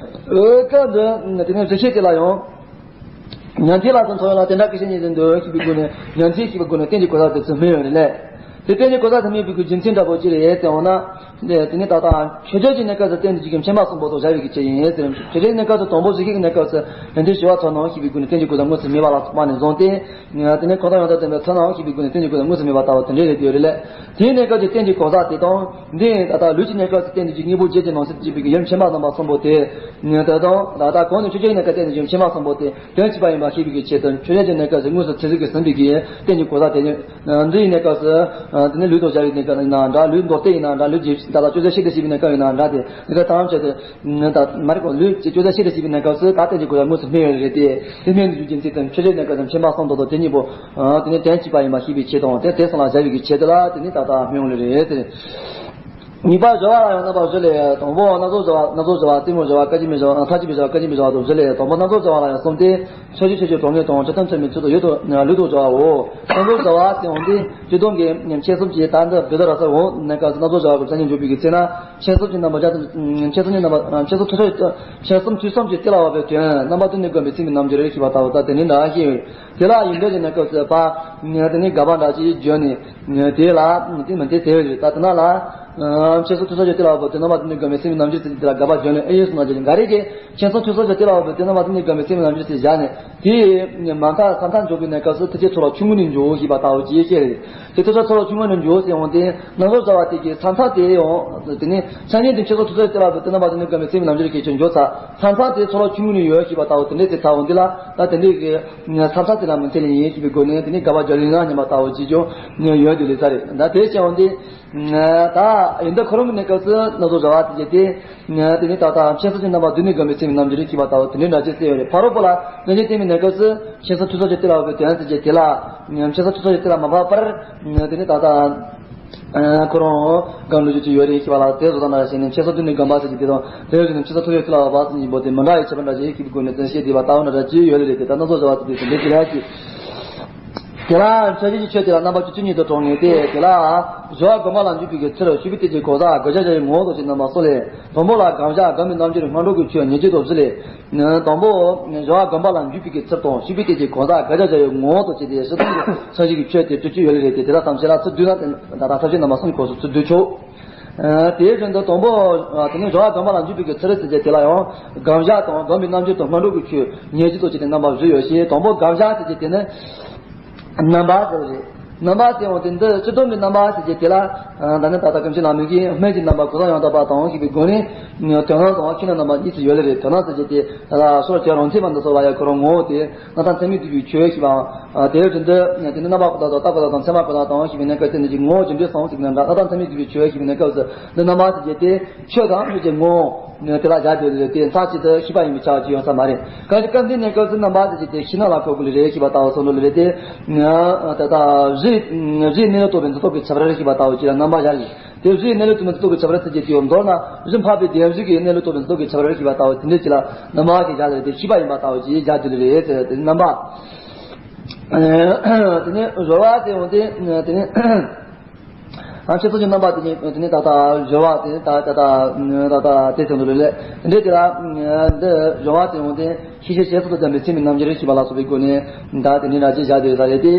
འོ་སྐབས་འདི་དེ་ནས་གཞི་ཤེས་དེ་ལ་ཡང་། ཉན་ཐོས་ལ་སོགས་མཐོང་ཡོད་ལ་དེ་འདྲ་ཀུན་ཤེས་ཉིད་དུ་འདོད་ཅེས་པའི་སྒོ་ནས་ཉན་ཐོས་ཞེས་པའི་སྒོ་ནས་རྟེན་གྱི་གོ་ས་དེ་ཚུར་སྨོས་ཡོད་རེད་ལས། དེ་རྟེན་གྱི་གོ་ས་དེ་སྨོས་པའི་གི་རྒྱུ་མཚན་འདྲ་པོ་ཅི་རེད་ཟེར་འོང་ན། དེ་ནི་ད་ལྟ་མཆོད་བརྗོད་ཀྱི་གནས་སྐབས་སུ་རྟེན་དུ་བྱེད་ཀྱི་མཁྱེན་པ་གསུམ་པོ་དང་སྦྱར་བའི་གི་ཆེད་ཡིན་ཟེར། མཆོད་བརྗོད་ཀྱི་གནས་སྐབས་སུ་དང་པོ་གཞི་ཤེས་ཀྱི་གནས་སྐབས་སུ་ཉན་ཐོས་ཞི་བ་མཐོང་ནའང་ཞེས་པའི་སྒོ་ནས་རྟེན་གྱི་གོ་ས་དངོས་སུ་སྨོས་པ་ལ་སོགས་པ་ནས་བཟུང་སྟེ། དེ་ནས་གང་ལྟར་ཡང་དག་བདེན་པའི་མཐོང་ནའང་ཞེས་པའི་སྒོ་ནས་རྟེན་གྱི་གོ་ས་དངོས་སུ་སྨོས་པ་ལྟ་བུ་དེ་འདྲའི་རེད་དེ་ཡོད་རེད་ལས། དེའི་གནས་སྐབས་ཀྱི་རྟེན་གྱི་གོ་ས་དེ་དང་། འདི་ད་ལྟ་ལུས་ཀྱི་གནས་སྐབས་སུ་རྟེན་དུ་བྱེད་ཀྱི་དངོས་པོ་བརྒྱད་ཀྱི་ནང་གསེས་སུ་གྱུར་པའི་ཡུལ་མཁྱེན་པ་རྣམ་པ་གསུམ་པོ་དེ། དེ་དང་ད་ལྟ་གོང་ནས་མཆོད་བརྗོད་ཀྱི་གནས་སྐབས་རྟེན་དུ་བྱེད་ཀྱི་མཁྱེན་པ་གསུམ་པོ་དེ་དོན་གཅིག་པ་ཡིན་པ་ཤེས་པའི་གི་ཆེད་དུ་མཆོད་བརྗོད་ཀྱི་གནས་སྐབས་སུ་དངོས་སུ་ཚིག་གཟུགས་ཀྱིས་ཟིན་པའི་གི་རྟེན་གྱི་གོ་ས་དེ་ཉིད། འདི་ཡི་གནས་སྐབས་སུ། དེ་ནི་ལུས་དང་སྦྱར་བའི་གནས་སྐབས་ཡིན་ན་འདྲ། ལུས་མདོར་བསྟན་ཡིན་ན་འདྲ། ལུས་ཀྱི་ད་ལྟ་སྤྱོད་ཚུལ་ཤེས་བདེ་ཤེས་པའི་གནས་སྐབས་ཡིན་ན་འདྲ། དེ་འདི་ལྟར་ཐམས་ཅད་དུ། ད་མ་རིག་པ་ལུས་ཀྱི་སྤྱོད་ཚུལ་ཤེས་བདེ་ཤེས་པའི་གནས་སྐབས་སུ་ད་རྟེན་གྱི་གོ་ས་དངོས་སུ་སྨོས་ཡོད་རེད་དེ། དེ་སྨོས་ནས་རྒྱུ་རྐྱེན་ཚིག་དང་མཆོད་བརྗོད་གནས་སྐབས་སུ་མཁྱེན་པ་གསུམ་དང་དེ་གཉིས་པོ། དེ་ནི་དོན་གཅིག་པ་ཡིན་པ་ཤེས་པའི་ཆེད་དང་དེ་དེ་གསུམ་ལ་སྦྱར་བའི་གི་ཆེད་དུ་ལ་དེ་ནི་ད་ལྟ་སྨོས་ཡོད་རེད་དེ། གཉིས་པ་སྦྱོར་བ་ལ་ཡང་རྣམ་པ་བཞི་ལས། དང་པོ་སྣ་ཚོགས་སྦྱོར་བ། སྣ་ཚོགས་སྦྱོར་བ། རྩེ་མོའི་སྦྱོར་བ། སྐད་ཅིག་མའི་སྦྱོར་བ། མཐར་གྱིས་པའི་སྦྱོར་བ། སྐད་ཅིག་མའི་སྦྱོར་བ་དང་བཞི་ལས། དང་པོ་སྣ་ཚོགས་སྦྱོར་བ་ལ་ཡང་གསུམ་སྟེ། ཕྱོགས་བཅུའི་ཆོས་ཀྱི་གྲངས་ངེས་དང་། ཆོས་ཐམས་ཅད་མིང་ཚུལ་དང་། ཡུལ་དང་ལུས་དང་སྦྱོར་བའོ། སྣ་ཚོགས་སྦྱོར་བ་ཟེར་འོང་སྟེ་སྤྱིར་བཏང་གི་མཁྱེན་གསུམ་གྱི་ད་འདི་བོད་ཟླ་ར་ས་འོང་གནས་སྐབས་སུ་སྣ་ཚོགས་སྦྱོར་བ་གི་མཚན་ཉིད་འཇོག་པའི་གི་ཚེ་ན། མཁྱེན་གསུམ་གྱི་རྣམ་པ་སྦྱར་ཏེ། མཁྱེན་གསུམ་གྱི་རྣམ་པ། མཁྱེན་གསུམ་ཐོབ་ཐོབ། མཁྱེན་གསུམ་ཐོས་བསམ་གྱི་གཏེར་ལ་བབ་པའི་དོན་རྣམ་པ་དོན་ནི་བསྒོམས་པས་ཚིམ་པའི་རྣམ་འགྱུར་ཞེས་པ་ལྟ་བུ་ད་དེ་ནི་འདྲ་ཞེས། དེ་ལ་ཡིག་འབྲུ་གྱི་གནས་སྐབས་སུ་པ། དེ་ནི་དགག་པ་འདྲ་ཞིག་བརྗོད་ནས། དེ་ལ་དེ་མི་འདི་དེ་རེད། ད་དེ་ན་ལ། མཁྱེན་སོང་ཐོས་བསམ་སྦྱོར་དེ་ལ་བབ་པའི་དོན་དམ་པར་དེ་ནི་བསྒོམ་པའི་སེམས་ཀྱི་རྣམ་འགྱུར་ཟེར་གྱི་དེ་ལ་དགག་པ་བརྗོད་ལེན་ཨེ་ཡོད་གསུངས་ན་ཅི། འགའ་རེ་གིས་མཁྱེན་སོང་ཐོས་བསམ་སྦྱོར་དེ་ལ་བབ་པའི་དོན་དམ་པར་དེ་ནི་བསྒོམ་པའི་སེམས་ཀྱི་རྣམ་འགྱུར་ཟེར་བཞག་ནས། དེ་མ་མཐའ་ས་མཐའ་འཇོག་པའི་གནས་སྐབས་སུ་དེ་ཚེ་ཚོར་བ་ཆུང་ངུ་ནས་འགྱོ་ཞེས་པ་ལྟ་བུ་ཅིག་བཤད་རེད། དེ་ཚེ་ཚོར་བ་ཆུང་ངུ་ནས་འགྱོ་ཟེར་འོང་དེ་རྣམ་གཞག་བྱ་བ་དེ་གི་ས་མཐའ་དེ་ཡང་དེ་ནི་ཆ་མཉམ་དུ་མཁྱེན་སོང་ཐོས་བསམ་སྦྱོར་དེ་ལ་བབ་པའི་དོན་དམ་པར་དེ་ནི་བསྒོམ་པའི་སེམས་ཀྱི་རྣམ་འགྱུར་གྱིས་ཁྱོད་འགྱོ་ཚར། ས་མཐའ་དེ་ཚོར་བ་ཆུང་ངུ་ནས་ཡོད་ཞེས་པ་ལྟ་བུ་དེ་འདྲས་དེ་ཚ་འོང་དེ་ལ་ད་དེ་འདྲས་ཀྱི་ས་མཐའ་དེ་ལ་མི་ཚེ་ལས་ཡིན་ཞེས་པའི་སྒོ་ནས་དེ་ནི་དགག་པ་བརྗོད་ལེན་ན་སྙམ་པ་ལྟ་བུ་ཅིག་ཀྱང་ཡོད་དེ་ལས་ས་རེད། ད་དེ་བཤད་འོང་དེ། ད་ཡོན་ཏན་ཁོ་རང་གི་གནས་སྐབས་སུ་རྣམ་གཞག་བྱ་བ་དེ་བྱས་ཏེ། དེ་ནི་ད་ལྟ་མཁྱེན་སོང་ཆོས་རྣམ་པ་བསྡུས་ནས་བསྒོམ་པའི་སེམས་ཀྱི་རྣམ་འགྱུར་རེད་ཅེས་པ་ལྟ་བུ་དེ་འདྲའི་འདྲ་ཅེས་གསལ་ཡོད་རེད། ཕ་རོལ་པོ་ལ་ལན་གཅིག་བསྟན་པའི་གནས་སྐབས་སུ་མཁྱེན་སོང་ཐོས་བསམ་སྦྱོར་དེ་ལ་བབ་པའི་དོན་ཟེར་གྱི་དེ་ལ། མཁྱེན་སོང་ཐོས་བསམ་སྦྱོར་དེ་ལ་མ་བབ་པར། དེ་ནི་ད་ལྟ་ཁོ་རང་སྒོམ་ལུགས་ཀྱི་ཡོད་རེད་ཅེས་པ་ལ་དེ་བཟོ་ལྟ་འདྲ་བྱས་ནས་མཁྱེན་སོང་བསྡུས་ནས་བསྒོམ་པ་ཟེར་གྱི་དེ་དང་དེ་བཞིན་མཁྱེན་སོང་ཐོས་བསམ་སྦྱོར་དེ་ལ་བབ་པ་ཟེར་གྱི་པོ་དེ་མི་འདྲ་བའི་ཁྱད་པར་འདྲ་ཅིག་གི་སྒོ་ནས་བསྟན་བཤད་བསྡད་པ་ལྟ་བུ་འདྲ་ཅིག་ཡོད་རེད། དེ་ལྟར་རྣམ་གཞག་བྱ་བ་ཟེར་དུས་དེ་འདྲའི་དེ་ལ་ཅིག་དེ་ལ་འཆར་གཞི་གི་ཆོས་དེ་ལ་རྣམ་པ་བཅུ་གཅིག་ཉིད་དུ་གྲངས་ངེས་ཏེ། དེ་ལ་སྦྱོར་བ་བསྒོམ་པ་ལ་འཇུག་པའི་གི་ཚུལ་ཞུས་པའི་སྟེང་གི་གང་ཟག་དགག་བྱ་བྱ་བའི་ངོ་བོ་དང་བཅས་རྣམ་པ་གསུམ་ལས། དང་པོ་ལ་དགག་བྱ་སྒོམ་པའི་རྣམ་འགྱུར་སྔ་འགྲོ་གི་ཆོས་ཉེར་གཅིག་དང་བཞི་ལས། དང་པོ་སྦྱོར་བ་བསྒོམ་པ་ལ་འཇུག་པའི་གི་ཚུལ་དང་ཞུས་པའི་སྟེང་གི་གང་ཟག་དགག་བྱ་བྱ་བའི་ངོ་བོ་དང་བཅས་ཏེ་སྤྱིར་བཏང་གི་འཆར་གཞི་གི་ཆོས་དེ་བཅུ་གཅིག་ཡོད་ལེ་རེད་དེ། དེ་དག་ཐམས་ཅད་ལ་ཚུར་བསྡུས་ན་ད་ལྟ་ཐབས་ཤེས་རྣམ་པ་གསུམ་གྱི་སྐབས་སུ་ཚུར་བསྡུས་ཆོག་དེའི་རིང་དུ་དང་པོ། དེ་ནས་སྦྱོར་བ་བསྒོམ་པ་ལ་འཇུག་པའི་གི་ཚུལ་ཟེར་གྱི་དེ་ལ་ཡང་དགག་བྱ་དང་སྒོམ་པའི་རྣམ་འགྱུར་དང་སྔ་འགྲོ་གི་ཆོས་ཉེར་གཅིག་དང་བཅས་ཏེ་རྣམ་པ་བཞི་ཡོད་ཞེས། དང་པོ་དགག་བྱ་ཟེར་གྱི་དེ་ནི། རྣམ་པ་ཟེར་བ་རེད། རྣམ་པ་ཟེར་བ་དེ་འདི་སྤྱིར་བཏང་གི་རྣམ་པ་ཟེར་གྱི་དེ་ལ། ད་ནི་ད་ལྟ་གང་ཅི་ལ་མིག་གིས་སྨན་གྱི་རྣམ་པ་གོས་དང་ཡང་དག་པ་དང་ཞེས་པའི་སྒོ་ནས། དོན་སྣང་དང་ཁྱིམ་ན་རྣམ་པ་གཉིས་སུ་ཡོད་ལེ་རེད། དོན་སྣང་ཟེར་གྱི་དེ་ལ་སོར་བཅད་རང་མཚན་མ་འདི་སོགས་ལ་ཡང་ཁོ་རང་ངོ་བོ་དེ་རྣམ་ཐར་མཚན་མའི་བསྡུས་པའི་ཆོས་ཞེས་པའང་། དེ་བཞིན་དུ་དེ་ནི་རྣམ་པ་ཀུན་བཏགས་དང་རྟག་པར་བཏགས་དང་མཚན་མ་ཀུན་བཏགས་དང་ཞེས་པའི་གནས་སྐབས་དེ་འདི་ཀྱི་ངོ་བོ་རྒྱུ་འབྲས་གསུམ་ཟེར་གྱི་ན་འདྲ། རྣམ་ཐར་མཚན་མའི་བསྡུས་པའི་ཆོས་ཞེས་པའི་གནས་སྐབས་སུ་འདི་རྣམ་པ་ཟེར་གྱི་དེ་ཆོས་དང་ཆོས་ཀྱི་ངོ་བོ་དེ་ལ་སྦྱར་དེ་ལེ་རེད། དེ་མཐའ་གཅིག་ཏུ་ཤེས་པ་ཡིན་པའི་ཆ་ཅིག་ཡོང་ས་མ་རེད། གང་ཞིག་སྐབས་འདིའི་གནས་སྐབས་སུ་རྣམ་པ་ཟེར་གྱི་དེ་ཤིང་ནགས་ལ་གོ་དགོས་ལེ་རེད་ཞེས་པ་ལྟ་བུ་སོགས་ལ་ལེ་རེད་དེ། ད་ལྟ་གཞི་གཞིའི་གནས་ལུགས་རྟོགས་པའི་འཛིན་རྟོག་གི་ཁྱད་པར་ཞེས་པ་ལྟ་བུ་ཅིག་ལ་རྣམ་པ་སྦྱར་གྱི། དེ་གཞིའི་གནས་ལུགས་རྟོགས་པའི་འཛིན་རྟོག་གི་ཁྱད་པར་ཟེར་གྱི་དེ་ཡང་མདོར་ན་གཞི་འཕགས་པའི་བདེན་བཞི་གི་གནས་ལུགས་རྟོགས་པའི་འཛིན་རྟོག་གི་ཁྱད་པར་ཞེས་པ་ལྟ་བུ་དེ་འདྲ་ཅིག་ལ་རྣམ་པ་ཞེས་སྦྱར་ལེ་རེད་དེ། ཤེས་པ་ཡིན་པ་ལྟ་བུ་ཅིག་སྦྱར་དེ་ལེ་རེད་དེ་རྣམ་པ། དེ་ནས་སྦྱོར་བ་དེ་འོང་དེ་དེ་ནས། ཨ་ཕྱི་ཚུལ་གྱི་རྣམ་པ་དེ་ཉིད་དེ་ནི་ད་ལྟ་སྦྱོར་བ་དེ་ནི་ད་ད་ད་ད་ད་དེ་ཚོ་འདུག་ལེ། འདི་དེ་ལ་འདི་སྦྱོར་བ་དེ་འོང་དེ་ཤེས་བྱའི་ཞལ་གསུམ་དུ་ལྡན་པའི་སེམས་ཀྱི་རྣམ་འགྱུར་ཞེས་པ་ལ་སོགས་པའི་སྒོ་ནས་ད་དེ་ནི་ར་ཅི་བཞག་དེ་ད་རེད་དེ།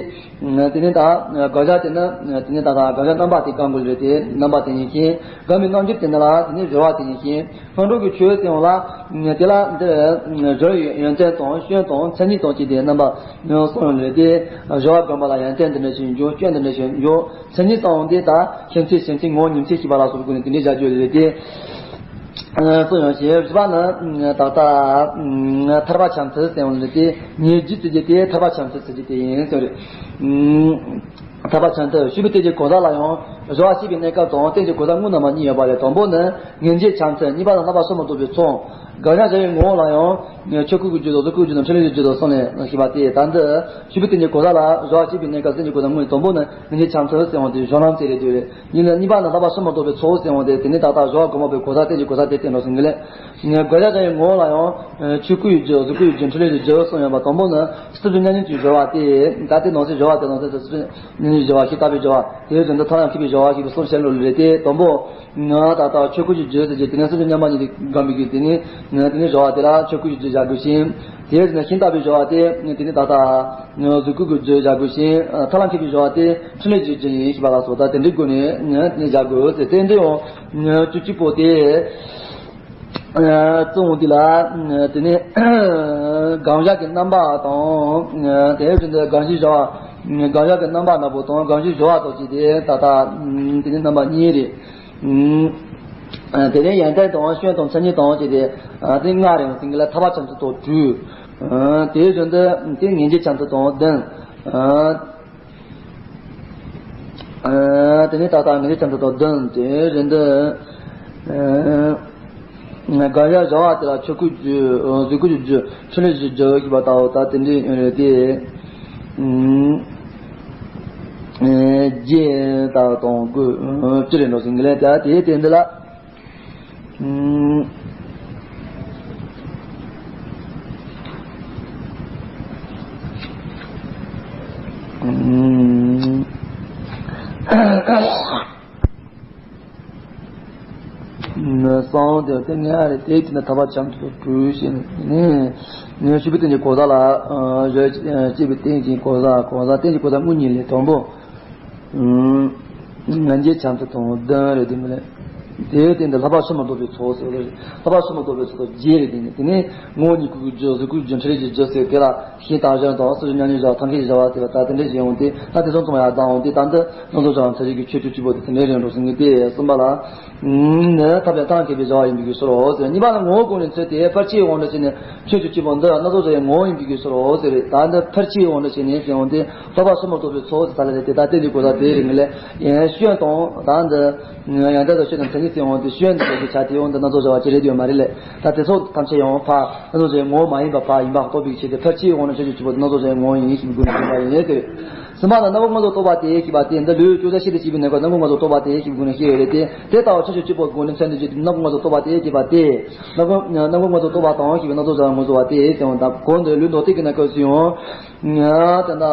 དེ་ནི་ད་དགག་བྱ་དེ་ནི་དེ་ནི་ད་ད་དགག་བྱ་རྣམ་པ་དེ་གང་དགོས་རེད་དེ་རྣམ་པ་དེ་ཉིད་ཀྱིས་སྒོམ་པའི་རྣམ་འགྱུར་དེ་ནི་ལ་དེ་ནི་སྦྱོར་བ་དེ་ཉིད་ཀྱིས། སྔ་འགྲོ་གི་ཆོས་ཟེར་བ་ལ། དེ་ལ་འདི་སྦྱོར་བའི་ཡོན་ཏན་དང་སྐྱོན་དང་མཚན་ཉིད་དང་བཅས་ཏེ་རྣམ་པ་གསུམ་ཡོད་ལེ་རེད་དེ། སྦྱོར་བ་བསྒོམ་པ་ལ་ཡོན་ཏན་འདི་འདྲ་ཞིག་འཇོག་སྐྱོན་འདི་འདྲ་ཞིག་འཇོག་མཚན་ཉིད་གསུམ་འདི་དག་ཤིན་ཚད་ཞིན་ཚད་ངོ་བོ་ཉིན་མཚན་ཞེས་པ་ལ་སོགས་པའི་སྒོ་ནས་དེ་འདྲའི་བྱ་རྒྱུ་ལེ་རེད་དེ། གསུམ་ཡོད་ཞེས་བཞི་པ་ནི་ད་ལྟ་ཐར་པ་འཆམ་མཐུན་ཟེར་བ་ལེ་རེད་དེ། ཉེར་བཞི་ཟེར་རྒྱུ་དེ་ཐར་པ་འཆམ་མཐུན་ཟེར་རྒྱུ་དེ་ཡིན་ཟེར་རེད། ཐར་པ་འཆམ་མཐུན་ཞུས་པའི་སྟེང་གི་གང་ཟག་ལ་ཡང་སྦྱོར་བ་བྱེད་པའི་གནས་སྐབས་དང་སྟེང་གི་གང་ཟག་དངོས་རྣམ་པ་གཉིས་ཡོད་པ་ལས། དང་པོ་ནི་ངེས་འབྱེད་འཆམ་མཐུན། གཉིས་པ་ནི་བསླབ་པ་སོར་མོ་འདོགས་པའི་ཚོགས། དགག་བྱ་བྱ་བའི་ངོ་བོ་ལ་ཡང་ཆོས་སྐུ་གི་རྒྱུ་དང་གཟུགས་སྐུའི་རྒྱུ་དང་འཕྲིན་ལས་ཀྱི་རྒྱུ་དང་གསུམ་ལས་ཞེས་པ་སྟེ། ད་འདི་ཞུས་པའི་སྟེང་གི་གང་ཟག་ལ་སྦྱོར་བ་བྱེད་པའི་གནས་སྐབས་སྟེང་གི་གང་ཟག་དངོས་དང་པོ་ནི་ངེས་འབྱེད་འཆམ་མཐུན་ཟེར་བ་དེ་གཞུང་ལམ་ཟེར་རེད་འདོད་རེད། གཉིས་ནི་གཉིས་པ་ནི་བསླབ་པ་སོར་མོ་འདོགས་པའི་ཚོགས་ཟེར་བ་དེ་དེ་ནི་ད་ལྟ་སྦྱོར་བ་སྒོམ་པའི་གང་ཟག་སྟེང་གི་གང་ཟག་དེ་བསྟན་རོགས་ཟིན་གི་ལས། དགག་བྱ་བྱ་བའི་ངོ་བོ་ལ་ཡང་ཆོས་སྐུ་ཡི་རྒྱུ་གཟུགས་སྐུ་ཡི་རྒྱུ་འཕྲིན་ལས་ཀྱི་རྒྱུ་གསུམ་ཡོད་པ། དང་པོ་ནི་སྲིད་པའི་མཉམ་ཉིད་ཀྱི་སྦྱོར་བ་སྟེ། ད་ལྟའི་ནང་གསེས་སྦྱོར་བ་དེ་ནང་གསེས་སྲིད་པའི་མཉམ་ཉིད་ཀྱི་སྦྱོར་བ་ཞེས་བཏགས་པའི་སྦྱོར་བ་དེའི་དོན་དུ་ཐར་ལམ་མཁས་པའི་སྦྱོར་བ་ཞེས་པའི་གསུམ་བཤད་ལོ་ལེ་རེད་དེ། དང་པོ་ད་ལྟ་ཆོས་སྐུ་ཡི་རྒྱུ་ཟེར་གྱི་དེ་ནས་སྲིད་པའི་མཉམ་པ་ཉིད་དུ་བསྒོམ་པའི་གི་དེ་ནས་དེ་ནས་སྦྱོར་བ་དེ་ལ་ཆོས་སྐུ་ཡི་རྒྱུ་བཞག་དགོས་ཤིང་། དེའི་ནས་ཤིང་རྟ་པའི་སྦྱོར་བ་དེ་དེ་ནས་ད་ལྟ་གཟུགས་སྐུ་གི་རྒྱུ་བཞག་དགོས་ཤིང་། ཐར་ལམ་མཁས་པའི་སྦྱོར་བ་དེ་འཕྲིན་ལས་ཀྱི་རྒྱུ་ཡིན་ཞེས་པ་ལ་སོགས་ད་དེ་འདྲའི་སྒོ་ནས་དེ་ནས་བཞག་དགོས་ཟེར། དེ་འདྲའི་འོང་བཅུ་གཅིག་པོ་དེ། གཙོ་བོ་འདི་ལ་དེ་ནས་དགག་བྱ་གི་རྣམ་པ་དང་། དེ་བཞིན་དུ་དགག་གཞིའི་སྦྱོར་བ། དགག་བྱ་གི་རྣམ་པ་ནག་པོ་དང་དགག་གཞིའི་སྦྱོར་བ་དང་བཅས་ཏེ་ད་ལྟ་དེ་ནས་རྣམ་པ་གཉིས་རེད། དེ་ནས་ཡོན་ཏན་དང་སྐྱོན་དང་མཚན་ཉིད་དང་བཅས་ཏེ་དེ་ལྔ་རེད། ཟིན་གི་ལ་ཐར་པ་འཆམ་མཐུན་དང་དྲུག་དེ་བཞིན་དུ་དེ་ངེས་འབྱེད་འཆམ་མཐུན་དང་བདུན། དེ་ནས་ད་ལྟ་ངེས་འབྱེད་འཆམ་མཐུན་དང་བདུན། དེ་བཞིན་དུ་དགག་བྱ་བྱ་བ་དེ་ལ་ཆོས་སྐུའི་རྒྱུ་གཟུགས་སྐུའི་རྒྱུ་འཕྲིན་ལས་ཀྱི་རྒྱུ་ཞེས་པ་ལྟ་བུ་ད་དེ་འདྲའི་ཡོད་རེད་དེ། རྗེས་ལྟ་བུ་དང་དགོས་སྤྱི་རེད་འགྲོ་ཟིན་གི་ལས་ད་དེའི་སྟེང་འདི་ལ། གསང་དེ་དེ་ངས་རེད་དེ་དེ་ནི་ཐར་པ་འཆམ་མཐུན་དང་དྲུག་ཞེས་ནས་ངས་ཞུས་པའི་སྟེང་གི་གང་ཟག་ལ་བཞག་ཅེས་པའི་སྟེང་གི་གང་ཟག་གང་ཟག་སྟེང་གི་གང་ཟག་དངོས་གཉིས་ལས་དང་པོ། ང་རྒྱལ་བྱམས་བརྩེ་དང་ལྡན་རེད། དེ་མིན་ལས་དེའི་སྟེང་དུ་ལྷག་པ་ཕྱི་མ་ལྡོག་པའི་ཚོགས་ཟེར་བ་རེད། ལྷག་པ་ཕྱི་མ་ལྡོག་པའི་ཚོགས་དང་རྗེས་རེད། དེ་ནི་དེ་ནས་ངོ་བོ་ཉིད་སྐུ་གི་རྒྱུ། གཟུགས་སྐུའི་རྒྱུ། ཕྲིན་ལས་ཀྱི་རྒྱུ་ཟེར། དེ་ལ་ཞེས་དང་གཞན་དང་སོ་སོའི་མཉམ་ཉིད་བཞག་ཐབས་མཁས་ཀྱི་བྱ་བ་ཟེར་བ་ལྟར་དེ་འདྲ་ཞིག་ཡོང་སྟེ། ད་དེ་ཚོ་ཚང་མ་ཡར་ལྡང་འོང་སྟེ། ད་འདི་རྣམ་རྫོགས་བྱ་བ་མཚན་བཞི་གི་ཆོས་བཅུ་གཅིག་པོ་དེ་དེ་འདྲའི་རེད་འགྲོ་ཟེར་ངེས་ཏེ། གསུམ་པ་ལ། ནི་ཐབས་ཡང་ཐབས་མཁས་པའི་བྱ་བ་ཡིན་པའི་རྒྱུ་སོ་ཟེར། གཉིས་པ་ནི་ངོ་བོ་ཀུན་ནས་མཚོན་ཏེ་ཕར་ཕྱིའི་དབང་དུ་བྱས་ནས་ཆོས་བཅུ་གཅིག་པོ་འདི་རྣམ་རྫོགས་བྱ་བའི་ངོ་བོ་ཡིན་པའི་རྒྱུ་སོ་ཟེར། ད་འདི་ཕར་ཕྱིའི་དབང་དུ་བྱས་ནས་ཟེར་འོང་དུས། ལྷག་པ་ཕྱི་མ་ལྡོག་པའི་ཚོགས་ཟེར་ལ་རེད་དེ། ད་དེ་འདི་གོ་ད་དེ་རེད། ངེས་ལས་ཡང་སྐྱོན་དང་། ད་འདི་ཡང་དག་ཏུ་སྐྱོན་དང་མཚན་ཉིད་ཟེར་འོང་དུས། སྐྱོན་འདི་གོ་དགོས་ཆ་དེ་འོང་དུ་རྣམ་རྫོགས་བྱ་བ་ཅི་རེད་ཡོད་མ་རེད་ལས། ད་དེ་ཚོ་ཐམས་ཅད་ཡང་ཕར་རྣམ་རྫོགས་བྱ་བའི་ངོ་བོ་མ་ཡིན་པ་ཕར་ཡིན་པ་རྟོགས་པའི་ཆེད་དུ་ཕར་ཕྱིའི་དབང་དུ་ཆོས་བཅུ་གཅིག་པོ་དེ་རྣམ་རྫོགས་བྱ་བའི་ངོ་བོ་ཡིན་ཞེས་པའི་སྒོ་ནས་བསྟན་པ་ཡིན་ཟེར། གསུམ་པ་ནི་རྣམ་པ་སྔོན་དུ་རྟོགས་པ་དེས་ཞེས་པ་སྟེ། འདི་ལུས་ཅུང་ཟད་ཤེས་ཏེ་སྐྱེས་པའི་ནམ་མཁའ་རྣམ་ཀུན་སྔོན་དུ་རྟོགས་པ་དེས་ཞེས་པའི་སྒོ་ནས་ཤེས་ཡོད་རེད་དེ། དེ་ལྟ་བུ་ཕྱིན་ཅི་ལོག་གི་སྒོ་ནས་མཚོན་ནས་བརྗོད་དེ། རྣམ་པ་སྔོན་དུ་རྟོགས་པ་དེས་ཞེས་པ་སྟེ། རྣམ་པ་རྣམ་པ་སྔོན་དུ་རྟོགས་པ་དང་ཞེས་པའི་རྣམ་རྫོགས་བྱ་བ་ངོ་བོ་བ་སྟེ་ཟེར་བ་དང་། གོང་དུ་ལུས་མདོར་བསྟན་གྱི་ནང་སྐབས་སུ་ཡང་། དེ་ལྟ་